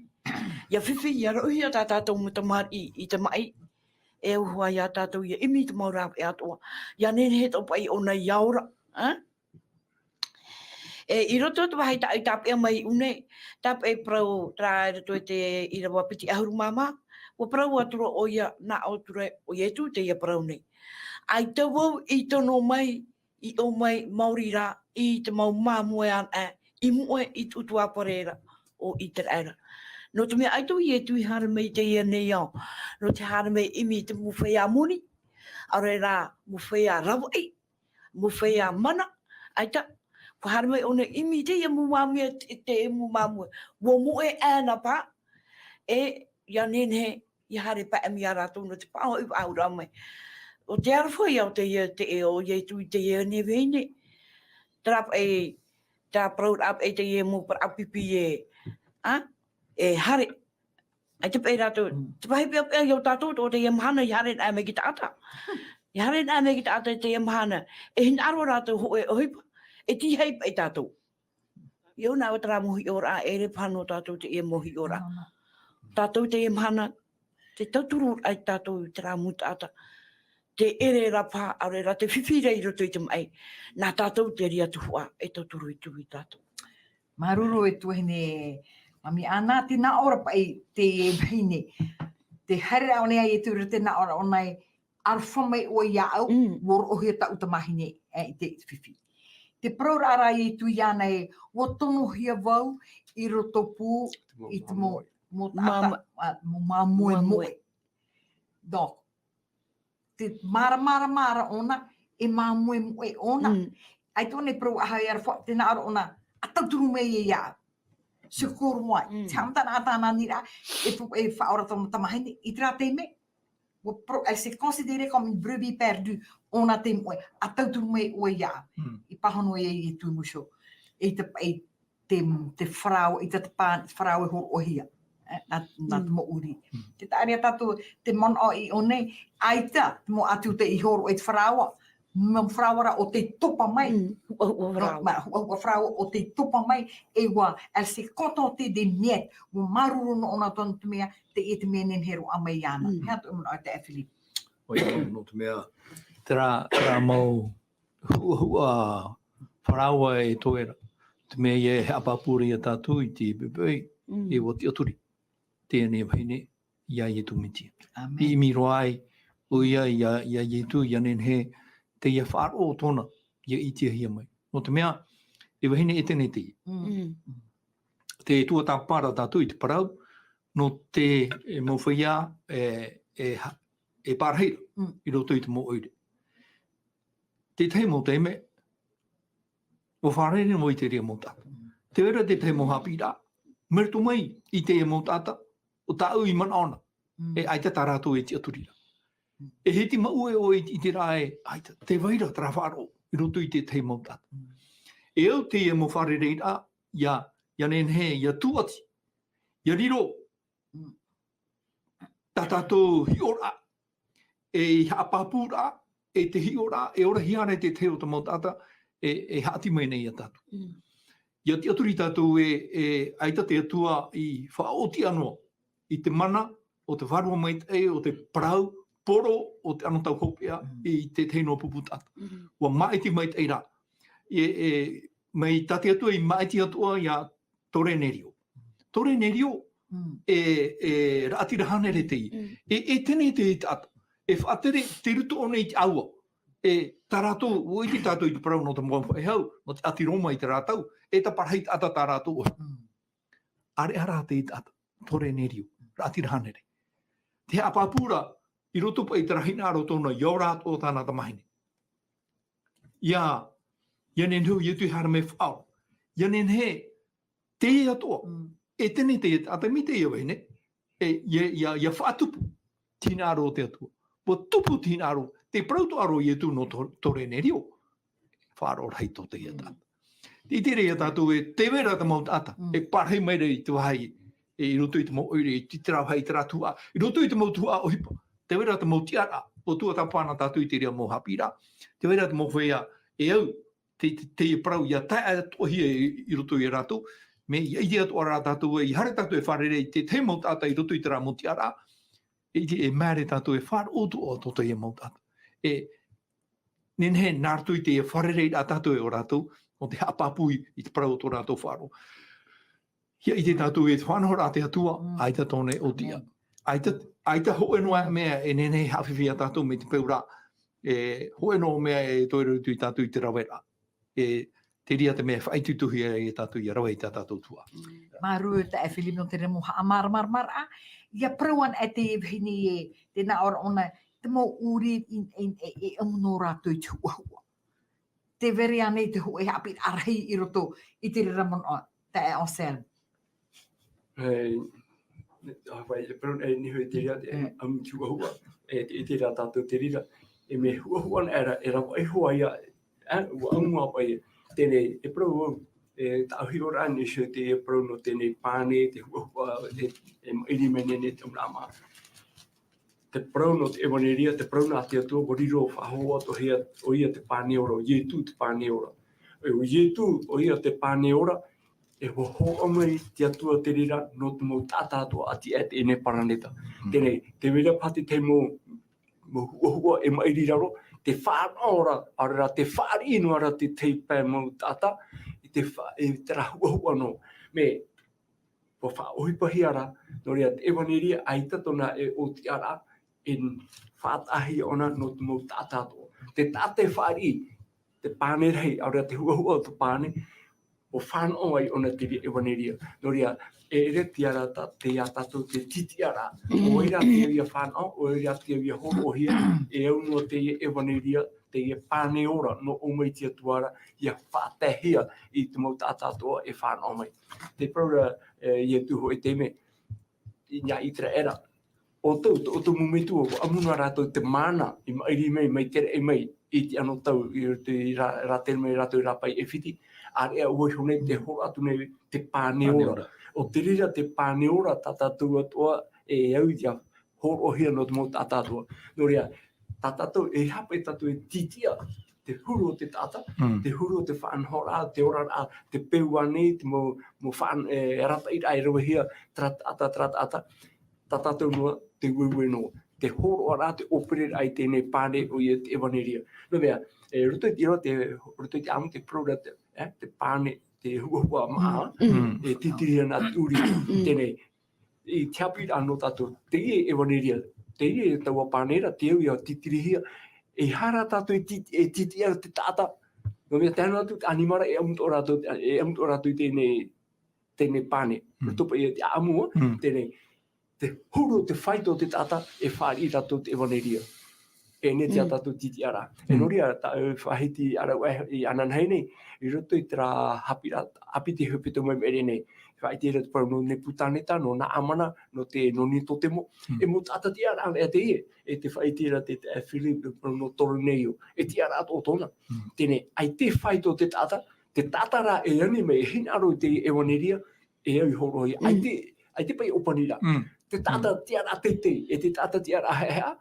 ʻIa fifi, ʻia roʻohia tā tātou mau tamariʻi i te maʻi. E au hoʻi ia tātou ʻia ʻimi i te mau rāveʻa atoʻa. ʻIa nehenehe atoʻa paʻi ʻōna ʻia ora, ā? E, i roto i te vāhi tāʻu i tāpeʻa mai iʻū nei, tāpeʻa i parau terā i roto i te ʻīrava piti ʻahuru mā maha, ʻua parau atu ra ʻoia, nā ʻō atu ra ʻo Ietu teie parau nei. ʻAita vau i tono mai, i ʻō mai maori rā i te mau māmoe anaʻe, i mua i te ʻutuāfare ra o ʻĪteraʻera. Nō te mea ʻaita ʻo Ietu i haere mai i teie nei ao, nō te haere mai ʻimi i te mau feiā moni, ʻaore rā mau feiā ravaʻi, mau feiā mana, ʻaita, ʻua haere mai ʻōna ʻimi i teie mau māmoe, te, te mau māmoe, ʻua moʻe aʻena paha, e, ʻia nehenehe, ʻia haere paʻi mai ia rātou nō te faʻahoʻi faʻaauraʻa mai. ʻO te aroha ia o teie, te ʻē o Ietu i teie nei vahine. Terā paʻi, terā parau rā paʻi teie mau parau pipi e, ā, e haere. ʻAita paʻi rātou, te vāhi peʻapeʻa ia o tātou, tō teie mahana, ʻia haere noa mai te taʻata. ʻIa haere noa mai te taʻata i teie mahana. E hinaʻaro rātou hōʻē ʻohipa. E tīaʻi paʻi tātou. ʻIa ʻō na ʻo terā mau hiʻoraʻa, ʻeʻere paha nō tātou teie mau hiʻoraʻa. Tātou teie mahana, te tauturu ai tātou i terā mau taʻata. Te ʻere rā paha, ʻaore rā te fifi rā i roto i te maʻi. Nā tātou te reira tuhaʻa, e tauturu i tū ia tātou. Māuruuru e tuahine Mami Ana, tē nā ʻō ra paʻi te vahine. Te haere ra ʻōna ia Ietu, tē nā ʻō ra ʻōna e, aroha mai ʻoe iāʻu, Mm. ʻua roʻohia tāʻu tamāhine, e, i te fifi. Te parau rā ia Ietu iāna e, ʻua tonohia vau i roto pū i te mau, mau taʻata, Māmoe. ā, mau māmoe Māmoe. moʻe. Donc, te māramarama ra ʻōna, e māmoe moʻe ʻōna. Mm. ʻAita ʻōna e parau aha e aroha, tē nā ʻō ra ʻōna, ʻa tauturu mai ia iāʻu. Secours-moi. Mm. Te haʻamataraʻa tāna aniraʻa, e pu-, e faʻaora tōna tamāhine, i terā taime, ʻua pro-, elle s'est considérée comme une brebis perdue, ʻōna te moʻe, ʻa tauturu mai ʻoe iāʻu. Mm. I pāhono ia Ietu Muso. E te, e te, te faraoa, i te pā-, faraoa e hōroʻahia. E, nā, nā Mm. te mau ʻūrī. Mm. Tē taʻa ra ia tātou, te manaʻo i ʻō nei, ʻaita, te mau ʻāti ʻo tē hōroʻa i te faraoa, mau faraoa rā ʻo tē topa mai. Mm, huʻahuʻa faraoa. Mā, huʻahuʻa faraoa ʻo tē topa mai, e ʻua, elle s'est contentée des miettes, ʻua māuruuru noa ʻōna tōna te mea, teie te mea e nehenehe roa mai iāna. Mm. Mea atu e manaʻo te Philippe. ʻOia, nō te mea, terā, terā mau huʻahuʻa faraoa e toe ra. Te mea ia e haʻapāpū ra ia tātou i te poʻipoʻi, Mm. e ʻua tiʻaturi teie nei vahine, ia Ietu Metia. Amen. I ʻimi roa ai, ʻoia ia, ia Ietu, ʻia nehenehe, teie faʻaroʻo tōna, ʻia ʻitehia mai. Nō te mea, e vahine Etenete. Mm. Mm. Te tuatāpapa ra tātou i te parau, nō te, e, mau feiā, e, e ha-, e pārahi ra, Mm. i roto i te mau ʻoire. Te tahi mau taime, ʻua fārerei noa i te reira mau taʻata. Mm. Tē vai ra te tahi mau haʻapiʻiraʻa, mai roto mai i teie mau taʻata, ʻo tāʻu i manaʻo na. Mm. E ʻaita tā rātou e tiʻaturi ra. Mm. E hiti maʻue ʻoe i te, i te reira e, ʻaita, tē vai ra terā faʻaroʻo, i roto i te tahi mau taʻata. Mm. E au teie mau fārereiraʻa, ʻia, ʻia nehenehe, ʻia tūʻati, ʻia riro, Mm. tā tātou hiʻoraʻa, e haʻapāpūraʻa, e te hiʻoraʻa, e ora hia ana te tahi o te mau taʻata, e, e haʻati mai nei ia tātou. Mm. ʻIa tiʻaturi tātou e, e ʻaita te Atua i faʻaoti noa, i te mana, o te vārua maitaʻi, o te parau, poro, o te anotau hopeʻa, Mm. i te tahi noa pupu taʻata. Mm. ʻUa māʻiti maitaʻi rā. E, e, mai tā te Atua i māʻiti atoʻa ia Torenerio. Torenerio, Mm. e, e raʻatira hānere teie. Mm. E, e tēnei te taʻata. E faʻatere, tei roto ʻōna i te ʻāua. E tā rātou, ʻua ʻite tātou i te parau nō te mau faʻehau, nō te ʻāti Roma i terā tau, e taparahi taʻata tā rātou ʻohipa. Mm. ʻĀreʻa rā te taʻata, Torenerio, raʻatira hānere. Te haʻapāpū ra, i roto paʻi i terā hinaʻaro tōna, ʻia ora atoʻa tāna tamāhine. ʻIa, ʻia nehenehe ʻo Ietu e haere mai e faʻaora. ʻIa nehenehe, teie atoʻa. Mm. E tēnei te taʻata mai teie vahine. E, ʻia, ʻia, ʻia faʻatupu te hinaʻaro o te Atua. ʻUa tupu te hinaʻaro, te parau atoʻa ra o Ietu nō To-, Torenerio. Faʻaroʻo rahi tō teie Mm. taʻata. Tē ʻite ra ia tātou e tē vai ra te mau taʻata, Mm. e pārahi mai ra i te vāhi, e i roto i te mau ʻoire, i te, terā vāhi, terā tuhaʻa, i roto i te mau tuhaʻa ʻohipa. Tē vai ra te mau tiʻaraʻa, ʻua tuatāpapa na tātou i te reira mau haʻapiʻiraʻa. Tē vai ra te mau feiā, e au, te, te, te parau ʻia tae atoʻahia i, i roto ia rātou, mea ʻia ʻite atoʻa ra tātou e, ʻia haere tātou e fārerei i te tahi mau taʻata i roto i terā mau tiʻaraʻa, e ʻite e māere tātou e faʻaroʻo atoʻa tō teie mau taʻata. E nehenehe nā roto i te fārereiraʻa tātou e ʻo rātou, nō te haʻapāpū i, i te parau o tō rātou faʻaroʻo. ʻIa ʻite tātou e te faʻanahoraʻa a te Atua, Mm. ʻaita tōna e ʻōtiʻa. Amen. ʻAita, ʻaita hōʻē noa mea e nehenehe e haʻafifi ia tātou mai te peu ra, e hōʻē noa mea e toe roa atu ia tātou i te raveraʻa. E te reira te mea e faʻaitoitohia ai ia tātou ʻia rave i tā tātou tuhaʻa. Māuruuru taeaʻe Philippe nō te reira mau haʻamāramaramaraʻa. ʻIa parau ana e te vahine e, tē nā ʻō ra ʻōna, te mau ʻūrī i, i, e, e ʻamu noa rātou i te huʻahuʻa. Tē vai ra ānei te hōʻē haʻapiʻiraʻa rahi i roto i te reira manaʻo, taeaʻe Anselme? E, ā, vai, e parau, e niho i te reira, e, Mm. ʻamu i te huʻahuʻa, e, e te reira tātou te reira. e mea huʻahuʻa ana era, e rava iho ai ia, e, ua ʻamu ā paʻi, teie, e parau au, e tāʻu hiʻoraʻa nei iho te parau nō teie pāne, te huʻahuʻa, e, e maʻiri mai nei, nei te manaʻo mā. Te parau nō te ʻevanelia, te parau nā te Atua, ua riro faʻahou atoʻa hia, ʻoia te pāne ora, ʻo Ietu te pāne ora. E, ʻo Ietu, ʻoia te pāne ora, e hōroʻa mai te Atua te reira nō te mau taʻata atoʻa ʻati aʻe teie nei paraneta. Mm. Teie, tē vai ra paha te tahi mau, mau huʻahuʻa e maʻiri i raro, te fānaʻo ra, ʻaore rā te fāriʻi noa ra te tahi pae mau taʻata, i te fa-, i terā huʻahuʻa noa. Mea, ua faʻaʻohipahia ra, nō reira te ʻevanelia, ʻaita tōna e ʻōtiʻaraʻa, e faʻataʻahia ʻōna nō te mau taʻata atoʻa. Te taʻata e fāriʻi, te pāne rahi, ʻaore rā te huʻahuʻa o te pāne, ua fānaʻo ai ʻōna te reira ʻevanelia. Nō reira, e ʻere te ara tā, te ia tātou te tītīʻaraʻa. ʻO vai ra te ia fānaʻo, ʻo vai ra te ia hōroʻahia, e au noa teie ʻevanelia, teie pāne ora, nō ʻō mai te Atua ra, ʻia faʻataʻahia i te mau taʻata atoʻa e fānaʻo mai. Te parau ra, e, Ietu hōʻē taime, i niʻa i ʻĪteraʻera. ʻOutou, tō ʻoutou mau metua, ʻua ʻamu noa rātou te mana, i maʻiri mai, mai te raʻi mai, i te anotau, i roto i rā, rātere mai rātou i rāpae ʻĒfiti, ʻāreʻa ʻua iho nei te hōroʻa atu nei te pāne ora. Pāne ora. ʻO te reira te pāne ora, tā tātou atoʻa, e au ʻia hōroʻahia nō te mau taʻata atoʻa. Nō reira, tā tātou, e aha paʻi tātou e tītīʻa, te huru o te taʻata, Mm. te huru o te faʻanahoraʻa, te oraraʻa, te peu ānei, te mau, mau faʻan-, e, arataʻiraʻa e ravehia, terā taʻata, terā taʻata, tā tātou noa, te ueue noa. Te hōroʻaraʻa, te ʻōpereraʻa i teie pāne ʻoia te ʻevanelia. Nō te mea, e, roto i te, roto i te ʻamu te parau ra te, e, te pāne, te huʻahuʻa māʻa, Mm. e tītiri ana te ʻūrira, Mm. teie, i te haʻapiʻiraʻa nō tātou, teie ʻevanelia, teie taua pāne ra, te au ʻia tītirihia, e aha rā tātou e tī-, e tītīʻa te taʻata. Nō te mea, tae noa atu te ʻanimara, e ʻamu atoʻa rātou, e ʻamu atoʻa rātou i teie, teie pāne. Mm. Roto paʻi i te ʻāʻamu, Mm. teie, te huru, te faito o te taʻata, e fāriʻi rātou te ʻevanelia. E ʻere te Mm. tātou tītīʻaraʻa. E Mm. nō reira, tā, e, faʻahiti ʻaravihi i ananahi nei, i roto i terā haʻapiʻiraʻa, ʻāpī te hepetoma i maʻiri nei. Faʻaʻite ra te parau nō Nepukaneta, nō Naamana, nō te, nō Nikotemo. Mm. E mau taʻata tiʻaraʻa anaʻe teie, e tē faʻaʻite ra te, te, e Philip, te parau nō Koroneio. E tiʻaraʻa atoʻa tōna. Mm. Teie, ʻaita e faito te taʻata, te taʻata rā e ani mai, e hinaʻaro i te ʻevanelia, e au i hōroʻahia. Mm. ʻAita, ʻaita paʻi ʻōpaniraʻa. Mm. Te taʻata Mm. tiʻaraʻa teitei, e te taʻata tiʻaraʻa haʻehaʻa,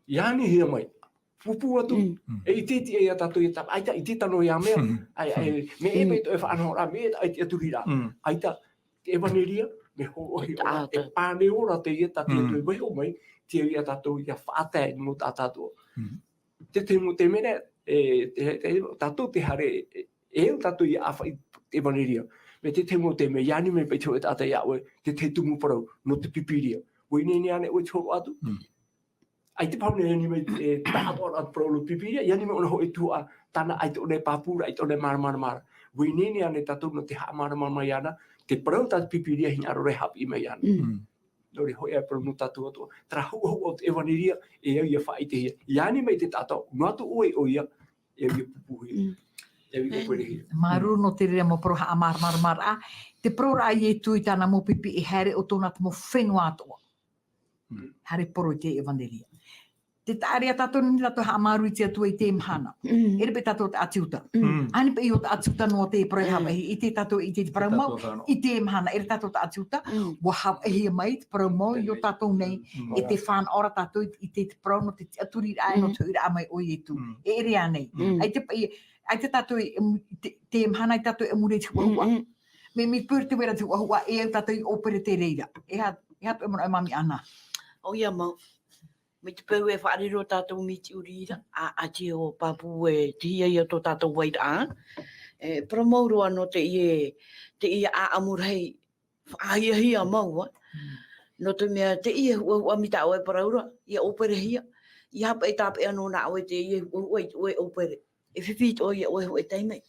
ʻia anihia mai. Pūpū atu, Mm. e ʻite, ʻite ia tātou ia tā-, ʻaita, ʻite tano ia mea, Mm. ʻae, ʻae, mea e Mm. paʻi tō e faʻanahoraʻa, mea e tā-, ʻaita e turiraʻa. Mm. ʻAita, te ʻevanelia, mea hōroʻahia, Te taʻata. e pāne ora teie tā te Mm. Atua i vaiiho mai, te au ia tātou ia faʻatae nō tātou. Mm. Te tahi mau taime ra, e, te, te, tātou te haere, e, e au tātou ia ʻāfaʻi te ʻevanelia. Mea te tahi mau taime, ʻia ani mai paʻi te hōʻē taʻata iā ʻoe, te tahi tumu parau, nō te Pīpīria. ʻUa ineine ānei ʻoe i te hōroʻa atu? Mm. ʻAita paha ʻōna e ani mai, e, taʻatoʻaraʻa te parau nō te Pīpīria, ʻia ani mai ʻōna hōʻē tuhaʻa, tāna ʻaita ʻōna e pāpū ra, ʻaita ʻōna e māramarama ra. ʻUa ineine ānei tātou nō te haʻamāramarama iāna, te parau tā te Pīpīria e hinaʻaro ra e haʻapiʻi mai iāna. Mm. Mm. Nō reira hōʻē ā parau nō tātou atoʻa, terā huʻahuʻa o te ʻevanelia, e au ia faʻaʻitehia. ʻIa ani mai te taʻata, noa atu ʻoe ʻoia, e au ia pūpūhia. Mm. E au ia ʻōperehia. Māuruuru nō te reira mau parau haʻamāramaramaraʻa. Te parauraʻa a Ietu i tāna mau pipi e haere ʻo tōna te mau fenua atoʻa. Mm. Haere poro i te ʻevanelia. Te taʻa ra ia tātou nei tātou haʻamāuruuru i te Atua i teie mahana. Mm. ʻEʻere paʻi tātou taʻata Iuta. Mm. ʻAni paʻi ʻo taʻata Iuta noa te parau e Mm. haʻapaʻo, ʻite tātou i te, te parau mau, tātou fānaʻo. I teie mahana, ʻeʻere tātou taʻata Iuta, Mm. ʻua haʻapaʻo mai te parau mau i ō tātou nei, Mm. e tē fānaʻo ra tātou i te, te parau nō te tiʻaturiraʻa, nō Mm. te hoʻiraʻa mai o Ietu. Mm. ʻEʻere ānei. Mm. ʻAita paʻi, ʻaita tātou i, i te, teie mahana ʻaita tātou i muri i te huʻahuʻa. Mm, mm. Mea, mea pure te vai ra te huʻahuʻa, e au tātou i ʻōpere te reira. E aha, e aha tō ʻoe manaʻo e Mami Ana? ʻOia mau. Mai te peu e faʻariro tātou mai te ʻuriraʻa, a, ʻaita e pāpū e tei hea ia tō tātou vairaʻa. E, parau mau roa nō teie, teie ʻāʻamu rahi, faʻahiahia mau, ā. Mm. Nō te mea, teie huʻahuʻa mai tā ʻoe e parau ra, ʻia ʻōperehia, ʻia haʻapaʻo tāpeʻa noa nā ʻoe teie huʻahuʻa i te ʻōpere. E fifi atoʻa ia ʻoe hōʻē taime.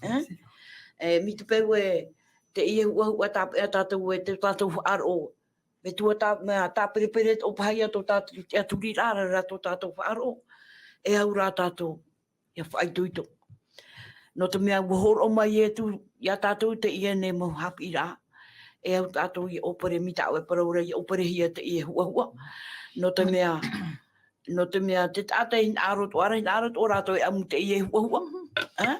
E? E, mai te peu e, teie huʻahuʻa tāpeʻa tātou e tō tātou faʻaroʻo. Mea tuatāpapa, mea tāperepere atoʻa paha ia tō tātou tiʻaturiraʻa, ra tō tātou faʻaroʻo. E au rā tātou, ʻia faʻaitoito. Nō te mea, ʻua hōroʻa mai Ietu, ia tātou teie nei mau haʻapiʻiraʻa. E au tātou ʻia ʻōpere mai tā ʻoe parau ra, ʻia ʻōperehia teie huʻahuʻa. Nō te mea, Nō te mea, te taʻata e hinaʻaro atoʻa ra, hinaʻaro atoʻa rātou e ʻamu teie huʻahuʻa. Ā?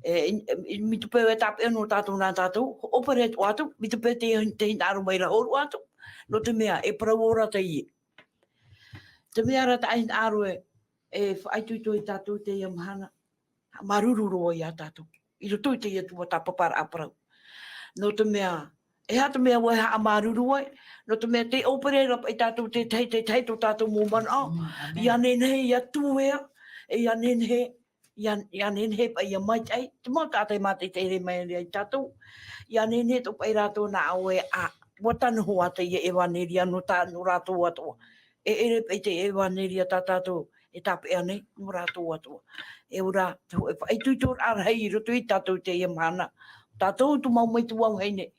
E, i, i, mai te peu e tāpeʻa noa tātou nā tātou, hoʻo pere atoʻa atu, mai te peu te, te hinaʻaro mai ra hōroʻa atu. Nō te mea, e parau ora teie. Te mea ra taʻa hinaʻaro e, e faʻaitoito ia tātou i teie mahana. Māuruuru roa ia tātou. I roto i teie tuatāpaparaʻa parau. Nō te mea, e aha te mea ʻua e haʻamāuruuru ai? Nō te mea tē ʻōpere ra paʻi tātou te tahi, te tahi tō tātou mau manaʻo. Mm, āmene. ʻIa nehenehe ʻia tūea, e ʻia nehenehe, ʻia, ʻia nehenehe paʻi ʻia maitaʻi, te mau taʻata e mātaʻitaʻi mai ra ia tātou. ʻIa nehenehe atoʻa paʻi rātou nā ʻō ē, ā, ʻua tano hoʻi teie ʻevaneria nō tā, nō rātou atoʻa. E ʻere paʻi te ʻevaneria tā tātou e tāpeʻa nei, nō rātou atoʻa. E ʻua rā, te hōʻē faʻaitoitoraʻa rahi i roto ia tātou i teie mahana. Tātou te mau metua vahine.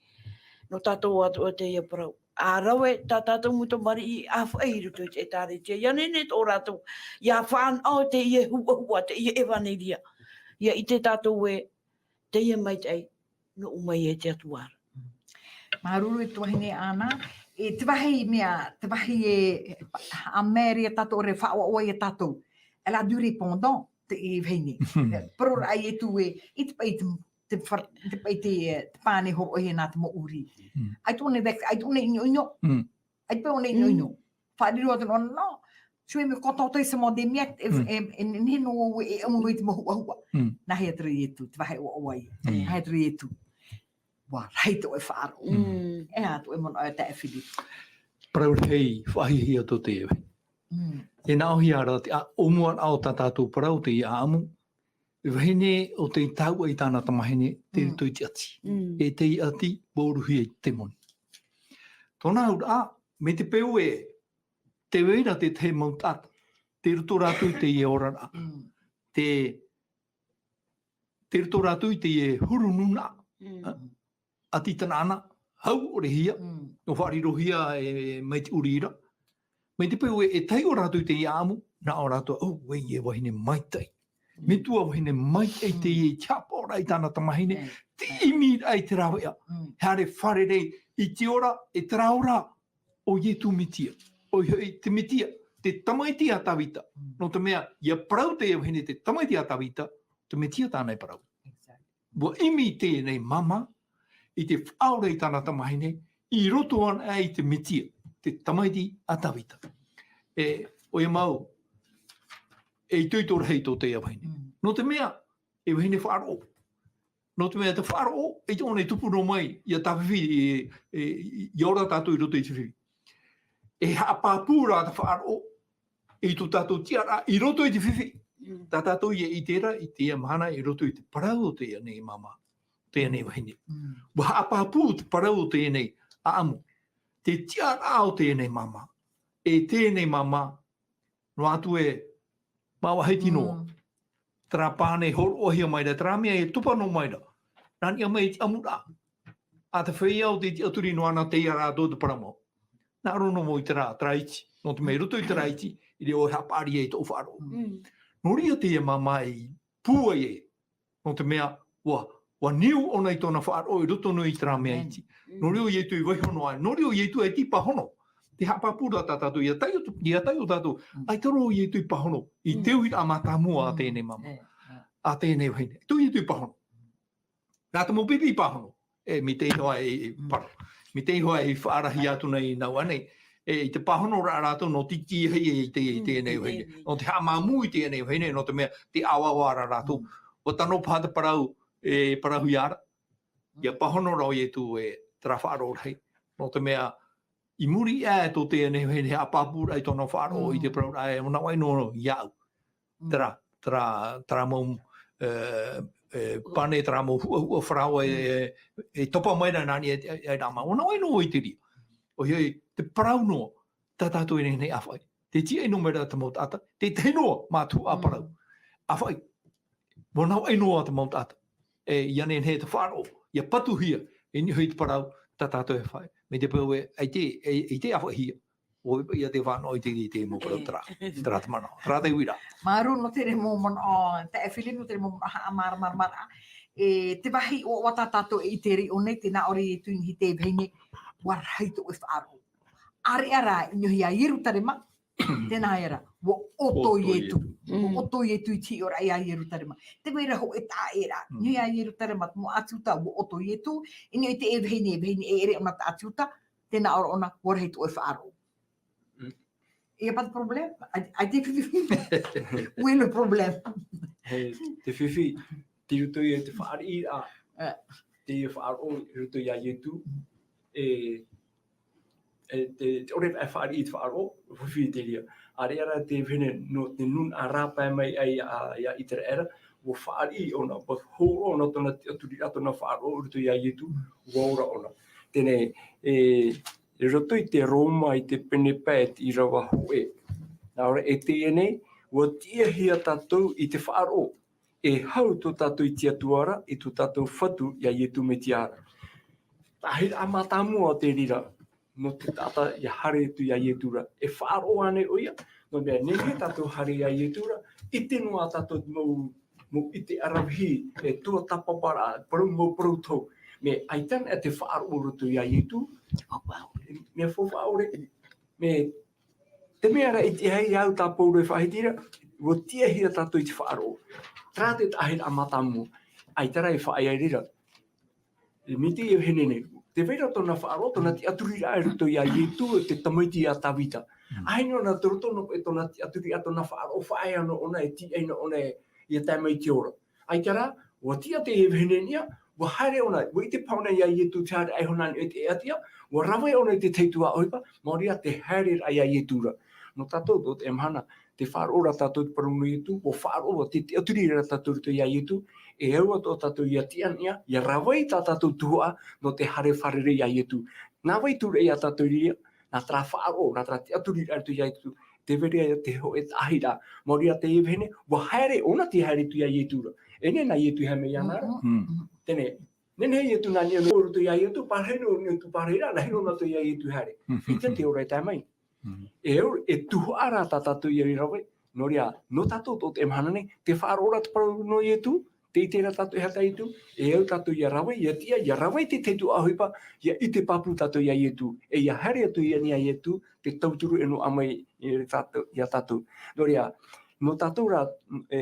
Nō tātou atoʻa teie parau. ʻA rave tā tātou mau tamariʻi ʻāfaʻi i roto i te ʻĒtārētia. ʻIa nehenehe atoʻa rātou, ʻia fānaʻo teie huʻahuʻa, teie ʻevaneria. ʻIa ʻite tātou ē, teie maitaʻi, nō ʻō mai e te Atua ra. Māuruuru e te vahine Ana, e te vāhi mea, te vāhi e, ʻa Mary e tātou ʻore faʻaʻoaʻoa ia tātou. Elle a dit répondant, te, e vahine. Parau ra Ietu ē, i te paʻi te, te far-, te paʻi te, te pane hōroʻahia nā te mau ʻūrī. Mm. ʻAita ʻōna, ʻaita ʻōna ʻinoʻino. Mm. ʻAita paʻi ʻōna ʻinoʻino. Mm. Faʻariro atu noa, nō, je me contenter seulement des miettes, e, Mm. e, e, e nehenehe noa vau e ʻamu i te mau huʻahuʻa. Mm. Nāhea terā Ietu, te vāhi ʻoaʻoa ïa. Mm. Nāhea terā Ietu. ʻUa rahi tō ʻoe faʻaroʻo. Mm. E aha tō ʻoe manaʻo e taeaʻe Philippe? Parau rahi, faʻahiahia atoʻa teie vahine. Mm. E nāʻōhia ra te ʻāʻamu, ʻōmuaraʻa o tā tātou parau teie ʻāʻamu. E vahine ʻo tei taua i tāna tamahine, tei Mm. roto i te ʻati. Mm. E tei ʻati, ʻua ʻuruhia i te temoni. Tōna auraʻa, mai te peu ē, tē vai ra te tahi mau taʻata, tei roto rātou i teie oraraʻa. Mm. Te, tei roto rātou i teie huru nūnaʻa. Mm. ʻA, ʻati Tanaana, hauʻorehia, Mm. nō faʻarirohia e, mai te ʻūrī ra. Mai te peu ē, e tahi ʻo rātou i teie ʻāʻamu, nā ʻō rātou, ʻo, ʻoia e vahine maitaʻi. Mm. Metua vahine maitaʻi Mm. teie i te haʻapaʻoraʻa i tāna tamahine, Mm. te ʻimiraʻa i te rāveʻa. Mm. Haere fārerei i te ora, e terā ora, ʻo Ietu Metia. ʻOia hoʻi te Metia, te tamaiti a Tāvita. Mm. Nō te mea, ʻia parau teie vahine te tamaiti a Tāvita, te Metia tāna e parau. Exactly. ʻUa ʻimi teie nei māmā, i te faʻaora i tāna tamahine, i roto anaʻe i te Metia, te tamaiti a Tāvita. E, ʻoia mau, e itoito rahi tō teie vahine. Mm. Nō te mea, e vahine faʻaroʻo. Nō te mea te faʻaroʻo, ʻaita ʻōna e tupu noa mai, ʻia tāfifi, e, e, ʻia ora tātou i roto i te fifi. E haʻapāpū rā te faʻaroʻo, i tō tātou tiʻaraʻa, i roto i te fifi. Mm. Tā tātou ïa i ʻite ra, i teie mahana, i roto i te parau o teie nei māmā, teie nei vahine. Mm. ʻUa haʻapāpū te parau o teie nei ʻāʻamu. Te tiʻaraʻa o teie nei māmā. E teie nei māmā, noa atu e māʻua Haiti noa. Mm. Terā pane hōroʻahia mai ra, terā mea e topa noa mai ra. Nā niʻa mai i te ʻamuraʻa. ʻA te feiā ʻo tei tiʻaturi noa na teie rātou te parau mau. Nā roto noa mau i terā, terā iti. Nō te mea i roto i terā iti, ʻeʻere ʻoe e haʻapaʻari ai i tō faʻaroʻo. Mm. Nō reira teie māmā i pūai e. Nō te mea, ʻua, ʻua niu ʻōna i tōna faʻaroʻo i roto noa i terā mea iti. Mm. Nō reira ʻo Ietu i vaiiho noa ai. Nō reira ʻo Ietu e tei pāhono. Te haʻapāpū ra tā tātou, ʻia taiʻo, ʻia taiʻo tātou. Mm. ʻAita rā ʻo Ietu i pāhono. I Mm. te uiraʻa mātāmua a Mm. teie nei māmā. E, e. A teie nei vahine. Tō Ietu i pāhono. Nā te mau pipi i pāhono. E, mai te iho ā e, e, Mm. paro. Mai te iho ā e faʻarahi atu nei nā ʻō nei. E, i te pāhonoraʻa rātou nō tītīraʻa i te, i Mm, teie nei i vahine. teie nei. Nō te haʻamāmū i teie nei vahine, nō te mea, tē ʻāvaʻa ra rātou. Mm. ʻUa tano paha te parau, e, parauhia ra. ʻIa Mm. pāhono ra ʻo Ietu e terā faʻaroʻo rahi. Nō te mea, i muri aʻe tō teie nei vahine haʻapāpūraʻa i tōna faʻaroʻo i te Mm. parauraʻa e manaʻo ai noa iāʻu. Mm. Terā, terā, terā mau, e, e, pane, terā mau huʻahuʻa farāoa e, Mm. e, e topa mai ra nā niʻa i te, i, i rāma. ʻUa nā ʻō ai noa i te reira. ʻOia hoʻi, te parau noa, tā tātou e nehenehe e ʻāfaʻi. Tē tiaʻi noa mai ra te mau taʻata, tē tahi noa mātou ʻa Mm. parau. ʻĀfaʻi, ʻua navaʻi noa te mau taʻata. E, ʻia nehenehe te faʻaroʻo, ʻia patuhia, e niʻa hoʻi te parau, tā tātou e faʻi. Mai te peu e, ʻaita, e, ʻaita e ʻāfaʻihia. ʻO ia te fānaʻo i te, i te mau parau E. terā. Terā te manaʻo, terā te uiraʻa. Māuruuru nō te mau manaʻo, taeaʻe Philippe, nō te mau manaʻo haʻamāramaramaraʻa. E, te vāhi ʻoaʻoa tā tātou e ʻite ra i ʻō nei, tē nā ʻō ra Ietu i niʻa i te vahine, ʻua rahi tō ʻoe faʻaroʻo. ʻĀreʻa rā, i niʻa i Ierutarema, Tēnā ia ra, ʻua ʻoto Ietu. ʻOto Ietu. Mm. ʻOto Ietu i te hiʻoraʻa ia Ierutarema. Te mea ra hōʻē taʻa ʻē ra. Mm. Nui ia Ierutarema, te mau ʻāti Iuta, ʻua ʻoto Ietu. I niʻa i te e vahine, e vahine e ʻere ʻōna te ʻāti Iuta, tēnā ʻōna, ʻōna, ʻua rahi tō ʻoe faʻaroʻo. Mm. Il y a pas de problème. ʻAita, ʻaita e fifi. Où est le problème? E, te fifi, tei roto ia te fāriʻi, ā, Ah. te faʻaroʻo, i roto ia Ietu. E, e te, te ʻore e fāriʻi te faʻaroʻo, fifi te reira. ʻĀreʻa rā te vahine nō te nūnaʻa rāpae mai ai ia, ia Iteraera, ʻua fāriʻi ʻōna, ʻua hōroʻa ʻōna tōna tiʻaturiraʻa, tōna faʻaroʻo i roto ia Ietu, ʻua ora ʻōna. Teie nei, e, i roto i te Roma i te pene pae te ʻīrava hōʻē. Nā ʻō ra e teie nei, ʻua tiʻahia tātou i te faʻaroʻo. E hau tō tātou i te Atua ra, i tō tātou Fatu, ia Ietu Metia ra. Tahi rā mātāmua te reira, nō te taʻata ia haere atu ia Ietu ra. E faʻaroʻo ānei ʻoia, nō te mea nehenehe tātou haere ia Ietu ra, ʻite noa tātou mau, mau ʻite ʻaravihi, e tuatāpaparaʻa, parau mau parau tohu. Mea ʻaita anaʻe te faʻaroʻo i roto ia Ietu, mea faufaʻa ʻore, mea, te mea ra i te hei au tā Pauro e faʻahiti ra, ʻua tiʻahia tātou i te faʻaroʻo. Terā te tahi rā mātāmua. ʻAita rā e faʻaea i reira. E mea te vahine nei. Tē vai ra tōna faʻaroʻo, tōna tiʻaturiraʻa i roto ia Ietu, te tamaiti a Tavita. Mm. ʻAhani ʻōna tō roto noa paʻi tōna tiʻaturiraʻa, tōna faʻaroʻo, faʻaea noa ʻōna, e tīaʻi noa ʻōna e, ia tae mai i te ora. ʻAita rā, ʻua tiʻa te vahine nei, ʻua haere ʻōna, ʻua ʻite paha ʻōna ia Ietu te haere, ʻaita ʻōna i te ʻēʻa tia, ʻua rave ʻōna i te tahi tuhaʻa ʻohipa, maori ā te haereraʻa ia Ietu ra. Nō tātou, tō teie mahana, tē faʻaroʻo ra tātou te parau nō Ietu, ʻua faʻaroʻo, tē tiʻaturi ra tātou i roto ia Ietu, e au atoʻa tātou ia tiʻa anaʻe, ia rave i tā tātou tuhaʻa, nō te haere fārerei ia Ietu. Nā vai tū ra ia tātou i reira, nā terā faʻaroʻo, nā terā tiʻaturiraʻa i roto ia Ietu, tē vai ra ia te hōʻē taʻahiraʻa. Maori ā teie vahine, ʻua haere ʻōna tē haere atu ia Ietu ra. E nehenehe nā Ietu e haere mai iāna ra. Mm. Mm. Teie nei, nehenehe Ietu nā niʻa i roto ia Ietu, pārahi noa Ietu, pārahi ra, nā hea nō tātou ia Ietu e haere. Mm. ʻAita te ora e tae mai. Mm. E au, e tuhaʻa rā tā tātou ia rave. Nō reira, nō tātou tō teie mahana nei, tē faʻaroʻo ra te parau nō Ietu, tē ʻite ra tātou e aha tā Ietu, e au tātou ia rave, ia tiʻa, ia rave i te tahi tuhaʻa ʻohipa, ia ʻite pāpū tātou ia Ietu, e ia haere atu ia niʻa ia Ietu, te tauturu e noaʻa mai ia tātou, ia tātou. Nō reira, nō tātou rā, e,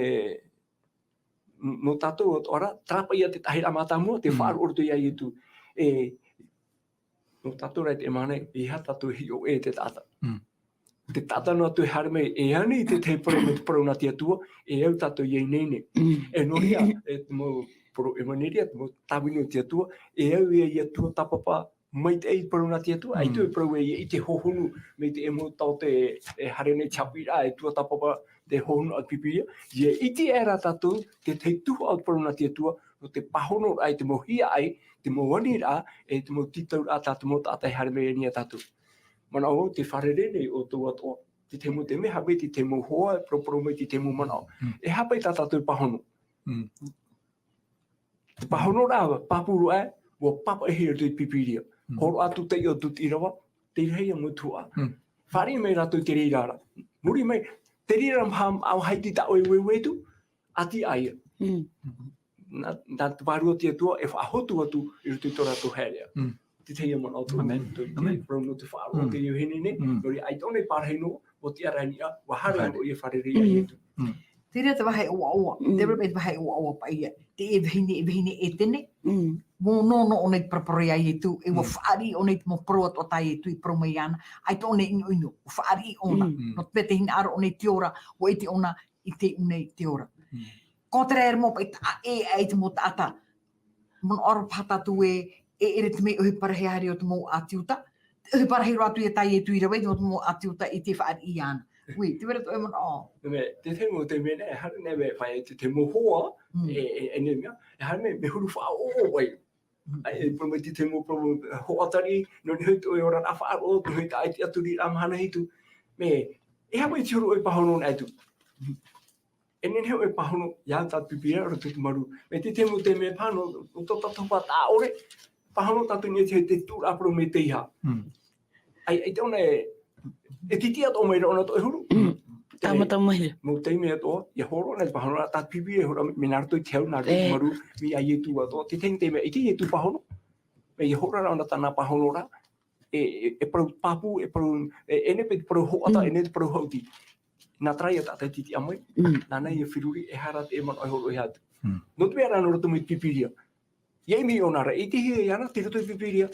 nō tātou atoʻa rā, terā paʻi ia te tahi rā mātāmua, tē Mm. faʻaroʻo i roto ia Ietu. E, nō tātou rā i teie mahana, e aha tātou e hiʻo ʻē i te taʻata. Mm. Te taʻata noa atu e haere mai, e ani i te tahi parau, mai te parau nā te Atua, e au tātou ia ineine. Mm. E nō reira, e te mau parau ʻevaneria, te mau tāvini o te Atua, e au ia, ia tuatāpapa, maitaʻi i te parau nā te Atua, Mm. ʻaita e parau ē ia ʻite hohonu, mai te mau taote e haere nei te haʻapiʻiraʻa, e tuatāpapa te hohonu a te Pīpīria, ia ʻite aʻe rā tātou, te tahi tuhaʻa o te parau nā te Atua, nō te pāhonoraʻa i te mau hiaʻai, te mau aniraʻa, e te mau tītauraʻa tā te mau taʻata e haere mai i niʻa ia tātou. Manaʻo vau, tē fārerei nei ʻoutou atoʻa, te tahi mau, te mea haʻapaʻo i te tahi mau hoa, e paraparau mai te tahi mau manaʻo. Mm. E aha paʻi tā tātou e pāhono. Mm. Te pāhonoraʻa, pāpū roa ē, ʻua pāpaʻihia i roto i te Pīpīria. Mm. Hōroʻa atu taiʻo atu te ʻīrava, tei reira ia mau tuhaʻa. Mm. Fāriʻi mai rātou i te reira ra. Muri mai, te reira ra, ʻaita tā ʻoe e ueue atu, ʻati aʻe ia. Mm. Nā, nā te Vārua o te Atua e faʻahotu atu i roto i tō rātou haereʻa. Mm. Te tahi ia manaʻo atoʻa. Amen. Te, te Amen. Parau nō te faʻaroʻo Mm. te vahine nei, Mm. nō reira ʻaita ʻōna i pārahi noa, ʻua tiʻa rā i niʻa, ʻua haere Haere. Noa ia e fārerei ia Mm. Ietu. Mm. Terā te vāhi ʻoaʻoa, Mm. terā paʻi te vāhi ʻoaʻoa paʻi ia, te e vahine, e vahine ʻētene, Mm. ʻua nō, nō ʻōna i te parapara ia Ietu, e ʻua Mm. fāriʻi ʻōna i te mau parau atoʻa tā Ietu i parau mai iāna, ʻaita ʻōna i ʻinoʻino, ʻua fāriʻi ʻōna, Mm. nō te mea tē hinaʻaro ʻōna i te ora, ʻua ʻite ʻōna i te ʻūnei te ora. Mm. Ko terā e rā mau paʻi taʻa ʻē aʻe i te mau taʻata, manaʻo ra paha tātou ē, e ʻere te mea ʻohipa rahi haere o te mau ʻĀti Iuta, te ʻohipa rahi roa atu ia tā Ietu i rave i te mau ʻĀti Iuta i te fāriʻi iāna. Oui, tē vai ra tō ʻoe manaʻo. Nō te mea, te tahi mau, te mea nei, haere nei e fai te, te mau hoa, Mm. e, e, e nei mea, e haere nei, mea huru faʻaʻoʻo ai. Mm. ʻAe, e parau mai te, te mau, parau mau, hoʻatari, nō niʻa hoʻi tō ʻoe oraraʻa faʻaroʻo, nō niʻa hoʻi tā ʻoe tiʻaturiraʻa mahana hitu. Mea, e aha mai te huru ʻoe pāhono nā atu. E nehenehe ʻoe e pāhono, ia tā te Pīpīria, roto i te marū. Mea te, te mau, te mea pāhono, nō tō tātou pāhono taʻa ʻore, pāhono tātou i niʻa i te, te tūraʻa parau mai te iha. Mm. ʻAe, ʻaita ʻōna e, e titi atoʻa mai ra ʻōna tō ʻoe huru. Mm. Te Tāmata mai ra. Mau taime atoʻa, ia hōroʻa nei te pāhono ra, tā te Pīpīria e hōroʻa mai, mea nā roto i te hau, nā roto i te E. marū, mai ia Ietu atoʻa. Te tahi taime, ʻaita Ietu pāhono, mea ia hōroʻa ra ʻōna tāna pāhono ra, e, e parau pāpū, e parau, e, e nei paʻi te parau hoʻata, Mm. e nei te parau haʻuti. Nā terā ia tātou e tītiʻa mai, Mm. nāna ia feruri, e aha rā te manaʻo e hōroʻahia atu. Mm. Nō te mea rā nō roto mai te Pīpīria. ʻIa ʻimi ʻōna ra, i te hea iāna, tei roto i te Pīpīria.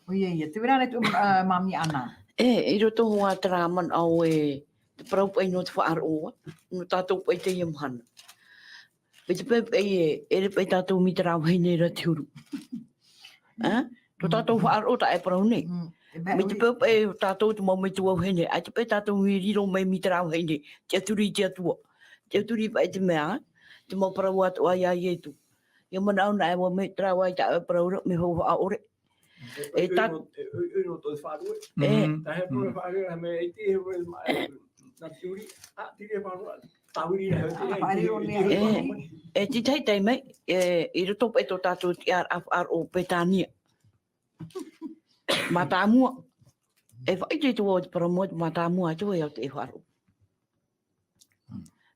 ʻOia, ʻia, tē vai ra ānei te, ā, Māmī Ana? E, i roto hoʻi terā manaʻo e, te parau paʻi nō te faʻaroʻo, nō tātou paʻi teie mahana. Mai te peu paʻi e, e ʻere paʻi tātou mai terā vahine ra te huru. Ā? Tō tātou faʻaroʻo taʻa e parau nei. Mm. E mea Mai te ui. peu paʻi tātou te mau metua vahine, ʻaita paʻi tātou i riro mai mai terā vahine, tiʻaturi i te Atua. Tiʻaturi paʻi te mea, te mau parau atoʻa iā Ietu. ʻIa manaʻo na e ʻua mai terā vahine taʻa e parau ra, mea hou faʻaʻore. E, e, tā- e, e, e, nō tō faʻaroʻo. E. Mm. Taʻa e parau Mm. faʻaroʻo, mea e te, e, e, nā te uri, ā, te reira faʻaroʻo, tāviri rā, e, Ah, e, faʻaroʻo e, mea e, e, e. E, e tītaʻi mai, e, i roto paʻi tō tātou tiʻaraʻa faʻaroʻo Petania. Mātāmua. E faʻaʻite atu vau te parau mau, mātāmua atu vau ia te faʻaroʻo.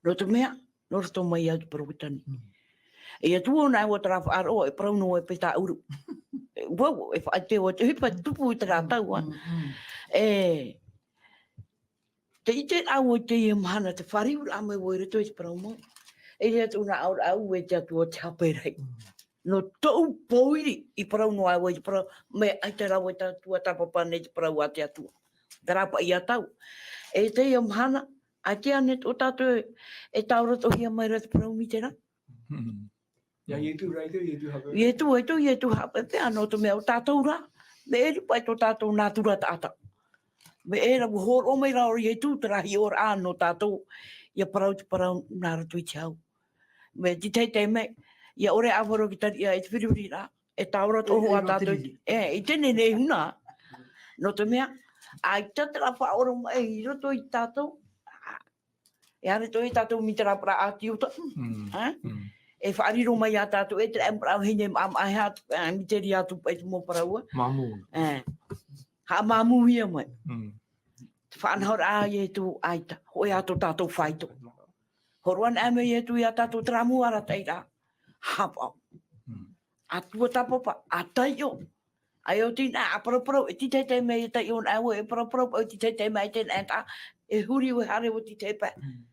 Nō te mea, nō roto mai ia te parau Petania. Mm. E atu vau nā ʻua terā faʻaroʻo, e parau nō e pē tāʻuru. E, vau, e faʻaʻite vau te ʻohipa tupu i terā tau, ā. Mm, mm. E, te ʻite rā vau i teie mahana te fāriu rā mai vau i roto i te parau mau. E ʻere atu nā ʻō rā vau e te Atua te hape rahi. Mm. Nō tōʻu pōiri i parau noa vau i te parau, mea ʻaita rā vau e te Atua tāpapa nei te parau a te Atua. Terā paʻi ia tau. E teie mahana, ʻaita ānei tō tātou e, e taora atoʻahia mai ra te parau mai terā. Mm. Ia Ietu rā, Ietu, Ietu hape. Ietu, Ietu, Ietu hape, pea nō te mea ʻo tātou rā, mea ʻere paʻi tō tātou nātura taʻata. Mea ʻere, ʻua hōroʻa mai ra ʻo Ietu terā hiʻoraʻa nō tātou, ʻia parau te parau nā roto i te hau. Mea tītaʻi mai, ʻia ʻore ʻāvaru ki te tariʻa i te feruri rā, e taora atoʻa E, e, hoʻi ā tātou, e, i teie nei huna. Nō te mea, ʻaita terā faʻaoromaʻi i roto ia tātou, e ʻere atoʻa ia tātou mai terā parau a te ʻOtua. Mm. Ā? Mm. E faʻariro mai ia tātou, e terā parau vahine maʻamaʻa e aha, e, mai te reira atu paʻi te mau parau. Māmū. E. Haʻamāmūhia mai. Mm. Te faʻanahoraʻa a Ietu ʻaita, hōʻē ā tō tātou faito. Hōroʻa anaʻe mai Ietu ia tātou terā mau arataʻiraʻa. Haʻapaʻo. Mm. Atua tāpapa, a taiʻo. ʻAita ʻo tei nā, a paraparau, e tītaʻi mai e taiʻo nā, e paraparau, e tītaʻi mai e te nā, e tā, e huri, e haere, e tītaʻi paʻi. Mm.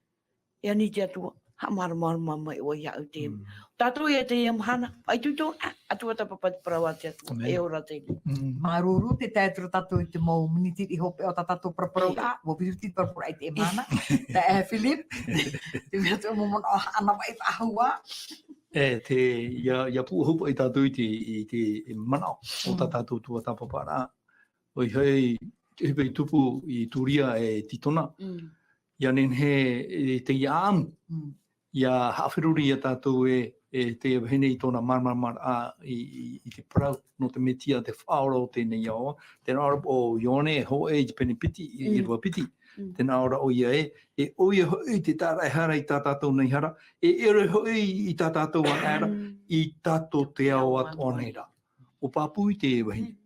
E ani te Atua, haʻamāramarama mai ʻoe iāʻu te. Mm. Tātou ia teie mahana, ʻaita ʻo tō, a, Atua tāpapa te parau a te Atua, Amen. E ora teie. Mm. Māuruuru te tae atu ra tātou i te mau miniti i hopeʻa o tā tātou paraparau, Ē. A, ʻua piti te paraparau i te mahana. Tae, Philip, te mea tō mau manaʻo, ana vai, ahua. E, te, ʻia, ʻia pūʻohu paʻi tātou i te, i te manaʻo o tā Mm. tātou tuatāpaparaʻa. ʻOia hoʻi, te ʻohipa i tupu i Tūria e Tītona. Mm. ʻIa nehenehe e teie ʻāʻamu. Mm. ʻIa haʻaferuri ia tātou e, e teie vahine i tōna māramaramaraʻa i, i, i te parau nō te Metia, te Faʻaora o teie nei ao. Tē nā ʻō ra ʻo Ioane, hōʻē i te pene piti, i, i Mm. rua piti. Mm. Tē nā ʻō ra ʻoia ē, e ʻoia hoʻi te tāraʻehara i tā tātou nei hara, e ʻere hoʻi i tā tātou anaʻe ra, Mm. i tae atu i te ao atoʻa nei ra. ʻUa pāpū i teie vahine. Mm.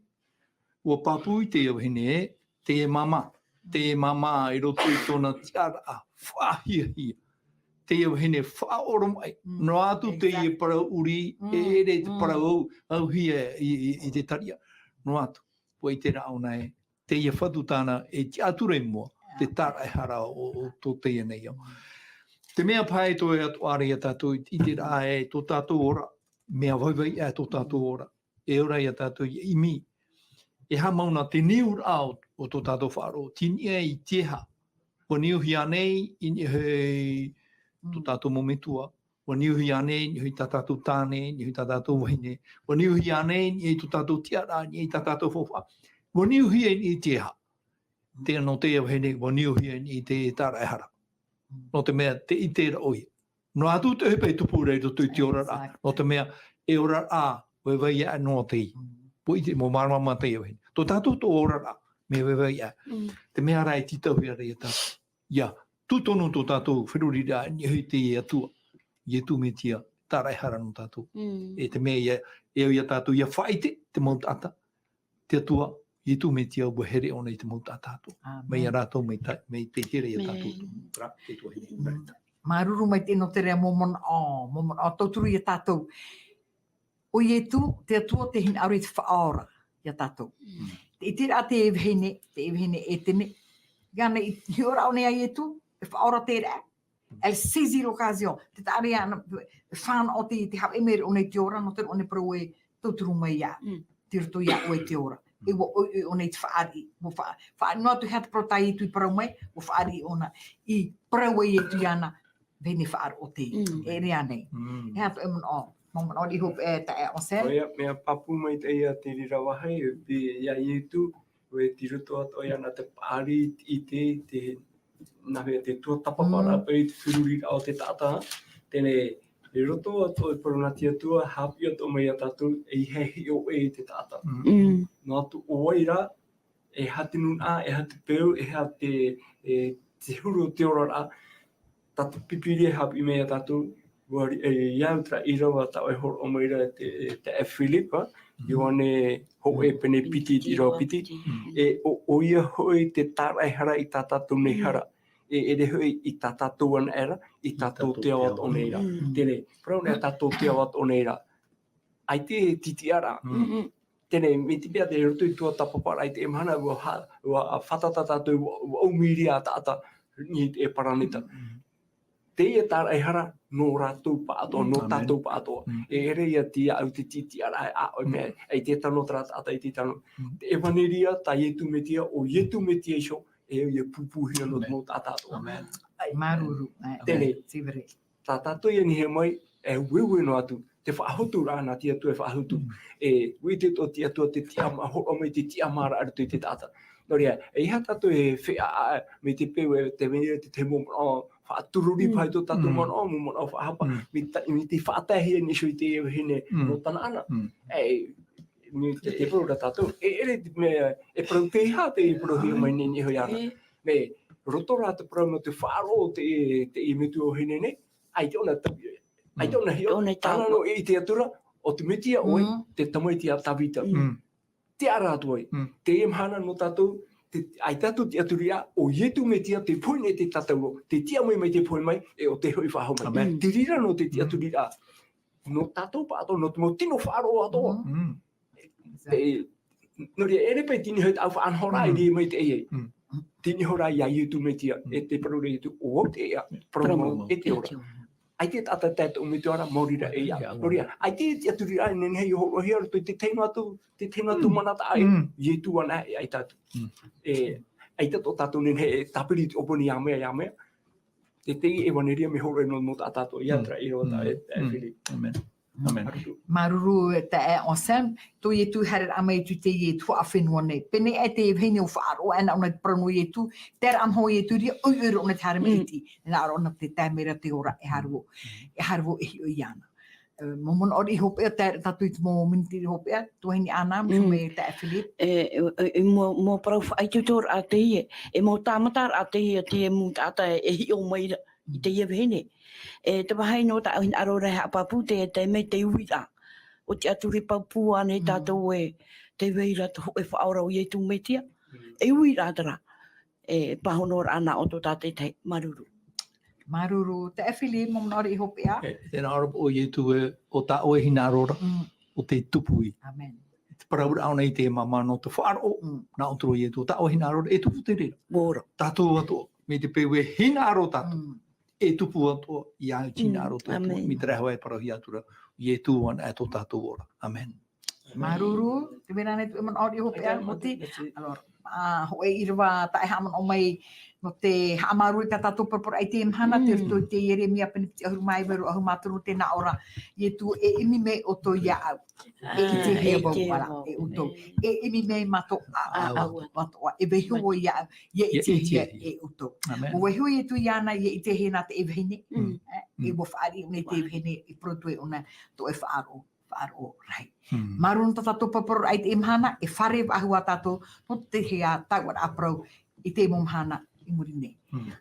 ʻUa pāpū i teie vahine, teie māmā, teie māmā i roto i tōna tiʻaraʻa, faʻahiahia. Teie vahine faʻaoromaʻi. Mm. Noa atu teie Exactly. parau ʻuri, Mm. e ʻere te Mm. parau au, auhia i, i, i te tariʻa. Noa atu, ʻua ʻite ra ʻōna ē, teie fatu tāna e tiʻaturi i mua, te tāraʻehara o, o, o tō teie nei ao. Te mea paha e toe atu ʻāreʻa ia tātou i te, i te rā e tō tātou ora, mea vaivai ʻā tō tātou ora. E ora ia tātou ʻia ʻimi. E aha mau nā te niuraʻa o, o tō tātou faʻaroʻo, tei niʻa i te aha. ʻUa niuhia nei, i niʻa i tō Mm. tātou mau metua. ʻUa niuhia nei, i niʻa i tā tātou tāne, i niʻa i tā tātou vahine. ʻUa niuhia nei, i niʻa i tō tātou tiʻaraʻa, i niʻa i tā tātou faufaʻa. ʻUa niuhia i niʻa i te aha. Te nō teie vahine, ʻua niuhia i niʻa i te tāraʻehara. Mm. Nō te mea, tē ʻite ra ʻoia. Noa atu te ʻohipa e tupu ra i roto i te oraraʻa. Exactly. Nō te mea, e oraraʻa, vaivai ʻā noa teie. Mm. ʻUa ʻite, ʻua māramarama teie vahine. Tō tātou tō oraraʻa, mea vaivai ʻā. Mm. Te mea rā e tītauhia ra ia tātou. ʻIa, tūtonu tō tātou feruriraʻa i niʻa i te Atua, Ietu Metia, tāraʻehara nō tātou. Mm. E te mea ia, e au ia tātou, ʻia faʻaʻite te mau taʻata, te Atua, Ietu Metia, ʻua here ʻōna i te mau taʻata atoʻa. Amen. Mai ia rātou, mai ta-, mai te here ia tātou. Amen. Rā, te tuahine, Mm. rā, tā. Māuruuru maitaʻi nō te reira mau manaʻo, mau manaʻo tauturu ia tātou. ʻO Ietu, te Atua, tē hinaʻaro i te faʻaora ia tātou. Mm. Te iteraʻa te vahine, te vahine Etene. Iāna i hiʻoraʻa ʻōna iā Ietu, e faʻaora te reira. Elle saisit l'occasion. Te taʻa reira, e fānaʻo te, te haʻavāʻu mai ʻōna i te ora, nō te reira ʻōna e parau ē, tauturu mai iāʻu. Mm. Tei roto iāʻu e te ora. E ʻua ʻoiʻoi ʻōna i te fāriʻi. ʻUa fā-, fāriʻi noa atu e aha te parau tā Ietu i parau mai, ʻua fāriʻi ʻōna i parau ai Ietu iāna, vahine faʻaroʻo teie. Mm. E reira nei. Mm. E aha tō ʻoe manaʻo, mau manaʻo riʻi hopeʻa, e taeaʻe Anselme? ʻOia, mea pāpū maitaʻi ia te reira vāhi, e, iā Ietu, ʻoia tei roto atoʻa iāna te paʻari, te ʻite, te, nā hea te tuatāpaparaʻa Mm. paʻi i te feruriraʻa o te taʻata, teie nei, i roto atoʻa i te parau nā te Atua, haʻapiʻi atoʻa mai iā tātou, ʻeiaha e hiʻo ʻē i te taʻata. Mm. Mm. Noa atu ʻo vai rā, e aha te nūnaʻa, e aha te peu, e aha te, e, te huru o te oraraʻa, tā te Pīpīria e haʻapiʻi mai iā tātou, ʻua ri-, e, ʻia au terā ʻīrava tā ʻoe i hōroʻa mai ra te, te, e Philip, Mm. Ioane hōʻē pene piti, ʻīrava piti. Mm. E, ʻo, ʻoia hoʻi te tāraʻehara i tā tātou nei Mm. hara. E, ʻere hoʻi i tā tātou anaʻe ra, i I tātou tātou te ao te ao. atoʻa nei ra. Mm. Teie nei, parau nei tātou te ao atoʻa nei ra. ʻAita e tītiʻaraʻa. Mm. Mm. Teie nei, mai te mea tei roto i te tuatāpaparaʻa i teie mahana, ʻua ha-, ʻua fātata tātou, ʻua, ʻua ʻumi ra taʻata, i te paraneta. Mm. Teie tāraʻehara, nō rātou pāʻatoʻa, Mm. nō Amen. tātou pāʻatoʻa. Mm. E ʻere ia te, au te tītiʻaraʻa, ā, ʻoe Mm. mea, ʻaita e tano terā taʻata, ʻaita e tano. Mm. Te ʻevaneria, tā Ietu Metia, ʻo Ietu Metia iho, e, e pūpūhia nō, Amen. nō tā tātou. Amen. Māuruuru, e, Teie nei. Tīvere. Tā tātou i niʻa mai, e ueue noa atu, te faʻahotu ra nā te Atua e faʻahotu. Mm. E, ʻua ʻite atoʻa te Atua te tiʻamā, hōroʻa mai te tiʻamāraʻa i roto i te taʻata. Nō reira, ʻeiaha tātou e feiā, mai te peu e te mea, te, te mau manaʻo faʻatururi Mm. paʻi tō tātou Mm. manaʻo, mau manaʻo faʻahapa, Mm. mai ta-, mai te faʻataehia nei iho i te vahine Mm. nō Tanaana. Mm. E, mai te, te parau ra tātou, e, ʻere te mea, e parau te aha te parauhia mai nei iho iāna. E. Mai roto rā te parau nō te faʻaroʻo te, te metua vahine nei, ʻaita ʻōna tau, ʻaita ʻōna hiʻo, ʻOna i tāna tāua. nō e i te atura, ʻo te Metia ʻoe, Mm. te tamaiti a Tavita. Mm. Mm. Te ara atu ai. Mm. Teie mahana nō tātou, te, ʻaita atu te tiʻaturiraʻa, ʻo Ietu Metia te pohe nei te tātauro, te tiʻa mai mai te pohe mai, e ʻo te hoʻi faʻahou mai. Amen. Te reira nō te Mm. tiʻaturiraʻa. Nō tātou pāʻatoʻa, nō te mau tino faʻaroʻo atoʻa. Mm. Mm. E, nō reira, e ʻere paʻi te niʻa i te au faʻanahoraʻa Mm. i reira mai te ʻeiaha. Mm. Te niʻa hoʻi iā Ietu Metia, Mm. e te parau ra Ietu, ʻo vau te ʻēʻa, parau mau, e te ora. ʻAita e taʻata tae tō metua ra, maori rā e ia. Ia. Nō reira, ʻaita e tiʻaturiraʻa, e nehenehe e hōroʻahia roto i te tahi noa atu, te tahi noa atu Mm. mana taʻa e, Mm. Ietu anaʻe, e ʻaita atu. Mm. E, ʻaita tō tātou nehenehe, e tāpiri te ʻōpani ia mea, ia mea. Te, te ʻevaneria mea hōroʻa nō, nō tā tātou, ia Mm. terā ʻīrava tā Mm. e, e Mm. Philip. Amen. Amen. Māuruuru. Māuruuru, e taeaʻe Anselme, tō Ietu haereraʻa mai i te, i te tuhaʻa fenua nei. Pēnei aʻe te vahine ʻua faʻaroʻo, e nā ʻōna i te parau nō Ietu, terā mau Ietu i reira, ʻoiʻoi roa ʻōna te haere mai Mm. iti, e nā ʻōna te tae mai ra te ora, e aha ra vau, Mm. e aha ra vau e hiʻo iāna. E, mau manaʻo riʻi hopeʻa, tae ra tātou i te mau miniti riʻi hopeʻa, tuahine Ana, Mm. mai taeaʻe Philip. E, e, e, e, mau, mau parau faʻaitoitoraʻa teie, e mau tāmataraʻa teie, teie mau taʻata e, e hiʻo mai ra. I Mm. teie vahine. E te vāhi nō tāʻu hinaʻaro ra e haʻapāpū te, te mea te uiraʻa. ʻO te tiʻaturi pāpū ānei Mm. tātou ē, tē vai ra te hōʻē faʻaora ʻo Ietu Metia. Mm. E uiraʻa terā. E pāhonoraʻa nā ʻō tō tātou e tahi. Māuruuru. Māuruuru. Taeaʻe Philip, mau manaʻo riʻi hopeʻa. E, tē nā ʻō ra ʻo Ietu ē, ʻo tā ʻoe hinaʻaro ra, Mm. ʻo tē tupu ïa. Amen. Te parauraʻa ʻōna i te māmā nō te faʻaroʻo, Mm. nā ʻō tō Ietu, ʻo tā ʻoe hinaʻaro ra, e tupu te reira. Ora. Tātou atoʻa, mai te peu e hinaʻaro tātou. Mm. E tupu atoʻa, ʻia au i te Mm, hinaʻaro tātou. Amen. Mai terā hoʻi e parauhia atu ra, Ietu anaʻe tō tātou ora. Amen. Māuruuru, tē vai ra ānei te manaʻo riʻi hopeʻa, Amen. Moti. That's it. Alors, ā, hōʻē ʻīrava tā e haʻamanaʻo mai, nō te haʻamāuruuru i tā tātou paraparauraʻa i teie mahana, tei Mm. roto i te Ieremia pene piti ʻahuru mā iva, ʻahuru mā toru, tē nā ʻō ra, Ietu, e ʻimi mai ʻoutou iāʻu. E ʻitehia vau, e ʻitehia vau, voilà, vau. E ʻoutou. E ʻimi mai mātou ʻāʻau, ʻāʻau atoʻa. E vaiiho vau iāʻu, ʻia ʻitehia e ʻoutou. Amen. ʻUa vaiiho Ietu iāna, ʻia ʻitehia nā te vahine. Mm. E, e Mm. ʻua fāriʻi ʻōna i te vahine, e parau atu ʻōna, tō ʻoe faʻaroʻo, faʻaroʻo rahi. Mm. Māuruuru nō tā tātou paraparauraʻa i teie mahana, e fare faʻahou ā tātou, nō te tahi ā taua parau, i teie mau mahana i muri nei. Mm.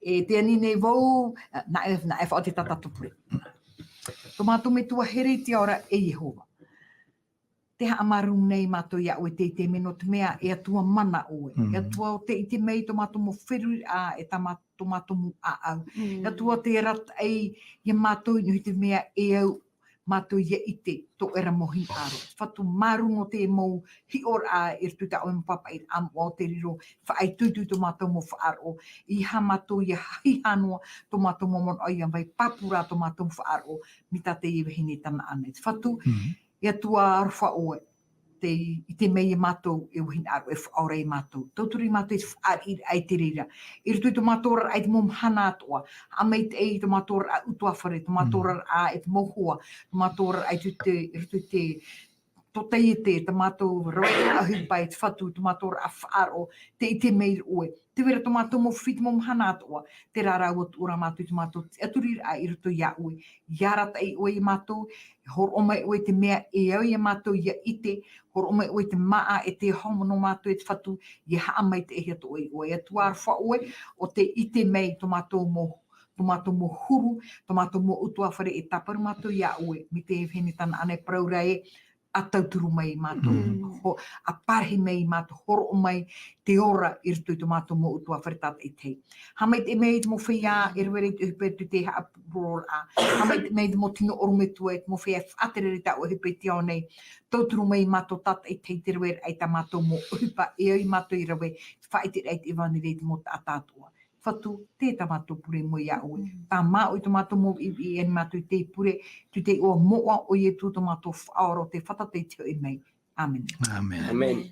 E te ani nei vau, nā, nā, e faʻaoti tā tātou pure. Tō mātou Metua here i te ao ra, e Iehova. Tē haʻamāuruuru nei mātou iāʻu e te, te mea nō te mea, e Atua mana ʻoe. Mm. E Atua ʻo tē ʻite mai tō mātou mau feruriraʻa, e tā mā-, tō mātou mau ʻāʻau. Mm. E Atua tē arataʻi iā mātou i niʻa i te mea e au mātou ia ʻite tō ʻoe ra mau hinaʻaro. Fatu, mā rū nō te mau hiʻoraʻa i roto i tā ʻoe mau pāpaʻiraʻa moʻa o te riro, faʻaitoito i tō mātou mau faʻaroʻo, ʻeiaha mātou ia haʻihaʻa noa tō mātou mau manaʻo ia vai pāpū rā tō mātou mau faʻaroʻo, mai tā teie vahine i tāna ʻānai. Fatu, e Atua aroha ʻoe, tē ʻite mai ia mātou e vahine hinaʻaro e faʻaora ia mātou. Tauturu ia mātou i te fāriʻiraʻa i te reira. I roto i tō mātou oraraʻa i te mau mahana atoʻa, haʻamaitaʻi i tō mātou oraraʻa ʻutuāfare, tō mātou oraraʻa e te mau hoa, tō mātou oraraʻa i te, i roto i te tōtaiete, tā mātou rave ʻohipa e te Fatu, tō mātou oraraʻa faʻaroʻo, tē ʻite mai ra ʻoe. Tē vai ra tō mātou mau fifi i te mau mahana atoʻa, terā rā ʻua tuʻu ra mātou i tō mātou tiʻaturiraʻa i roto iā ʻoe. ʻIa arataʻi ʻoe ia mātou, e hōroʻa mai ʻoe i te mea e au ia mātou ia ʻite, hōroʻa mai ʻoe i te māʻa e te homo nō mātou e te Fatu, ʻia haʻamaitaʻihia atoʻa ʻoe. E Atua aroha ʻoe, ʻo tē ʻite mai tō mātou mau, tō mātou mau huru, tō mātou mau ʻutuāfare e tāparu mātou iā ʻoe, mai te vahine i tāna ʻānai parau ra ē, ʻa tauturu mai ia mātou. Ho-, ʻa parahi mai ia mātou, hōroʻa mai te ora i roto i tō mātou mau ʻutuāfare tātaʻitahi. Haʻamaitaʻi mai i te mau feiā e rave ra i te ʻohipa i te haʻapurororaʻa. Haʻamaitaʻi mai i te mau tino ʻorometua, i te mau feiā e faʻatereraʻa i tā ʻoe ʻohipa i te ao nei. Tauturu mai ia mātou tātaʻitahi i te raveraʻa i tā mātou mau ʻohipa, e au ia mātou e rave, faʻaʻiteraʻa i te ʻevanelia i te mau taʻata atoʻa. Fatu, tē tā mātou pure mau iā ʻoe. Tāmā ʻoe i tō mātou mau ʻiʻiʻi, ani mātou i teie pure, tū te iʻoa moʻa o Ietu tō mātou Faʻaora ʻo tē fātata i te hoʻi mai. ʻĀmene. ʻĀmene. ʻĀmene.